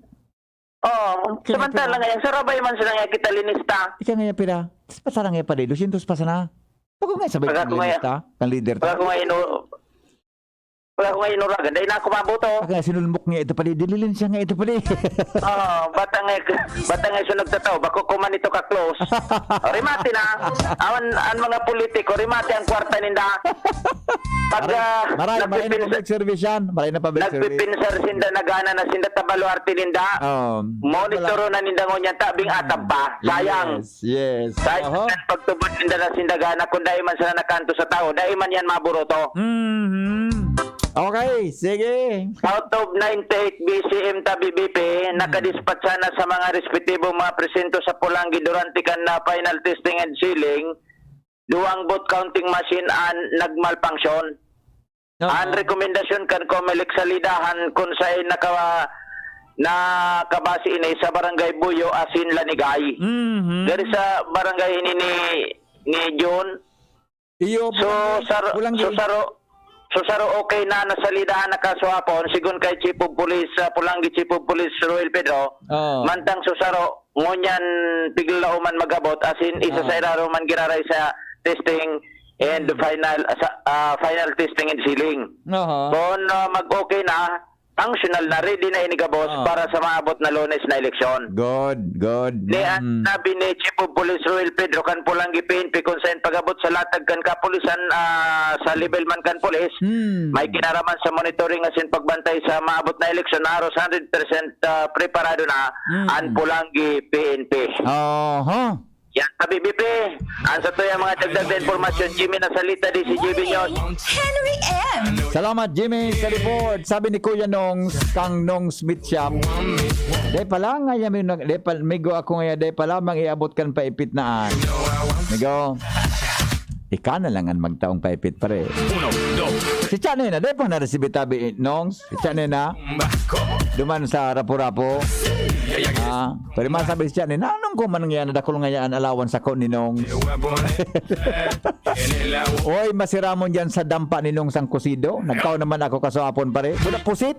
Oo, Kaya samantala pira. Ngayon, sarabay man sila nga kita linista. Ika nga pira? Pasarang iya, pare, dosyentos pa sana. Pag nga sabay Pag kang ako nga, linista, kang leader pag ta. Ako nga ino-, Wala ko nga inuragan, dahil na ako mabuto. Aka sinulmok niya ito pali, dililin siya nga ito pali. Oo, bata nga, bata nga iso nagtataw, bako ko man ito ka-close. O, rimati na. Awan, ang mga politiko, rimati ang kwarta ninda. Pag, Maray, ah, maray, maray na nagpipinsa-, public service yan. Maray na public service. Nagpipinsar sinda, nagana na sinda, tabaluarte ninda. Um, Monitoro wala. Na ninda ngunyan, tabing atab pa. Sayang. Yes. Yes. Kahit Oho. Saan pagtubod ninda na sinda gana, kung dai man sila nakanto sa tao, dai man yan maburoto. Mhm. Okay, sige. Out of ninety-eight B C M tabi B P, Hmm. nakadispatch sana sa mga respetibong mga presinto sa Polangui durante kan na final testing and sealing, duwang vote counting machine an nagmalfunction. Oo. Ang rekomendasyon kan Comelec sa lidahan kun saen naka-, nakabase ini sa Barangay Buyo asin Lanigay. Mhm. Diri sa barangay ini ni, ni John. Iyo, So, Barangay sar-, Bulanggi. So, saro-, so, saro, okay na, nasa lidahan na kaswapon, sigon kay Chief of Police, ah, Polangui Chief of Police Roel Pedro. Oo. Mantang so, saro, ngunyan, pigla man mag-abot, as in, isa sa Oo. Iraro man giraray sa testing and Hmm. final, sa, ah, final testing and sealing. Aha. Kung, ah, mag-okay na, functional na, ready na ini gabos Ah. para sa maabot na Lunes na eleksyon. Good, good. Ni, ah, Mm. sabi ni Chief of Police Roel Pedro kan Polangui P N P, kung saen pag-abot sa latag kan kapulisan, ah, sa level man kan pulis, Hmm. may kinaraman sa monitoring asin pagbantay sa maabot na eleksyon na haros hundred percent, ah, preparado na Mm. ang Polangui P N P. Aha. Yan, sa B B P, ang sa tuyang mga dagdag na impormasyon, Jimmy Nasalita, D C G B News. Henry M. Salamat, Jimmy, sa report. Sabi ni Kuya Nongs, kang Nongs Meat Shop, "Dai pa lang, ngaya, may nag-, dai pa, migo ako ngaya, dai pa lamang iabot kan paipit na an." Migo, ika na lang an magtaong paipit, pare. Uno, dos. Si Chane na, dai pa na-receive tabi, Nongs? Siya ni na, duman sa Rapu-Rapu. Ah, pero masabi siya ni, "Nanong ko man ngayon, nadakol ngayon an allowance ako ni Nong." Oy, masiramon dyan sa dampa ni Nong Sangkusido. Nagkaon naman ako kaswapon, pare. Wala pusit.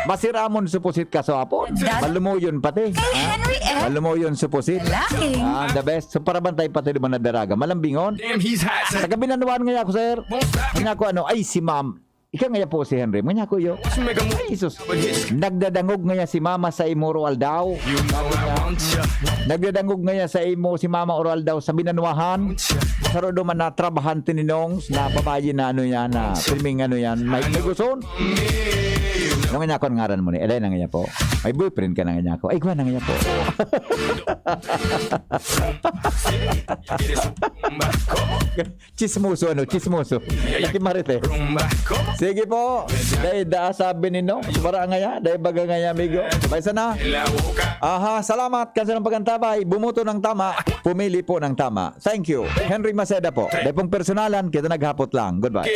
Masiramon sa pusit kaswapon. That Malumuyon pati. Kay Ha? Henry M. Malumuyon sa pusit. Lacking. Ah, the best. So, para bantay pati naman na daraga. Malambingon. Damn, he's hot. Sa gabi na nuwan ngayon ako, sir. Ngayon ako, ano, ay, si ma'am. Ika ngaya po si Henry. Manya ko yo. Ay, Jesus. Nagdadangog ngaya si mama sa imo oro aldaw. Sabi niya, nagdadangog ngaya sa imo si mama oro aldaw sa binanuahan. Saro do man na trabahante ni Nongs na babayi na ano yan, na filming ano yan. May, may gusto. Ano nga niya ako ang ngaran mo ni? Elena nga niya po. May boyfriend ka na nga niya ako. Ay, kuha na nga niya po. Chismoso, ano? Chismoso. Ate Marites. Sige po. Dahil daa sabi ni no, para ngaya, dahil baga ngaya, amigo. May sana. Aha, salamat kasi ng pagkantabay. Bumuto ng tama. Pumili po ng tama. Thank you. Henry Maceda po. Dahil pong personalan, kita naghapot lang. Goodbye.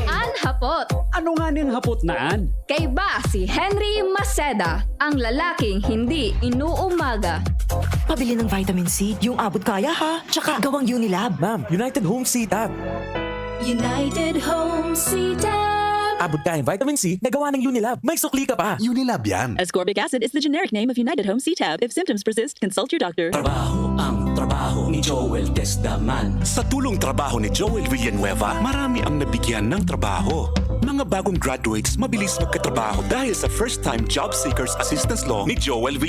An hapot. Ano nga ning hapot na an? Kaiba si Henry Maceda, ang lalaking hindi inuumaga. Pabili ng vitamin C, yung abot kaya ha. Tsaka gawang Unilab. Ma'am, United Home C-Tab. United Home C-Tab. Abot kaya ang vitamin C na gawa ng Unilab. May sukli ka pa. Unilab yan. Ascorbic acid is the generic name of United Home C-Tab. If symptoms persist, consult your doctor. Trabaho ang trabaho. Joel Testaman. Sa tulong trabaho ni Joel Villanueva, marami ang nabigyan ng trabaho. Mga bagong graduates mabilis magkatrabaho dahil sa First Time Job Seekers Assistance Law ni Joel Villanueva.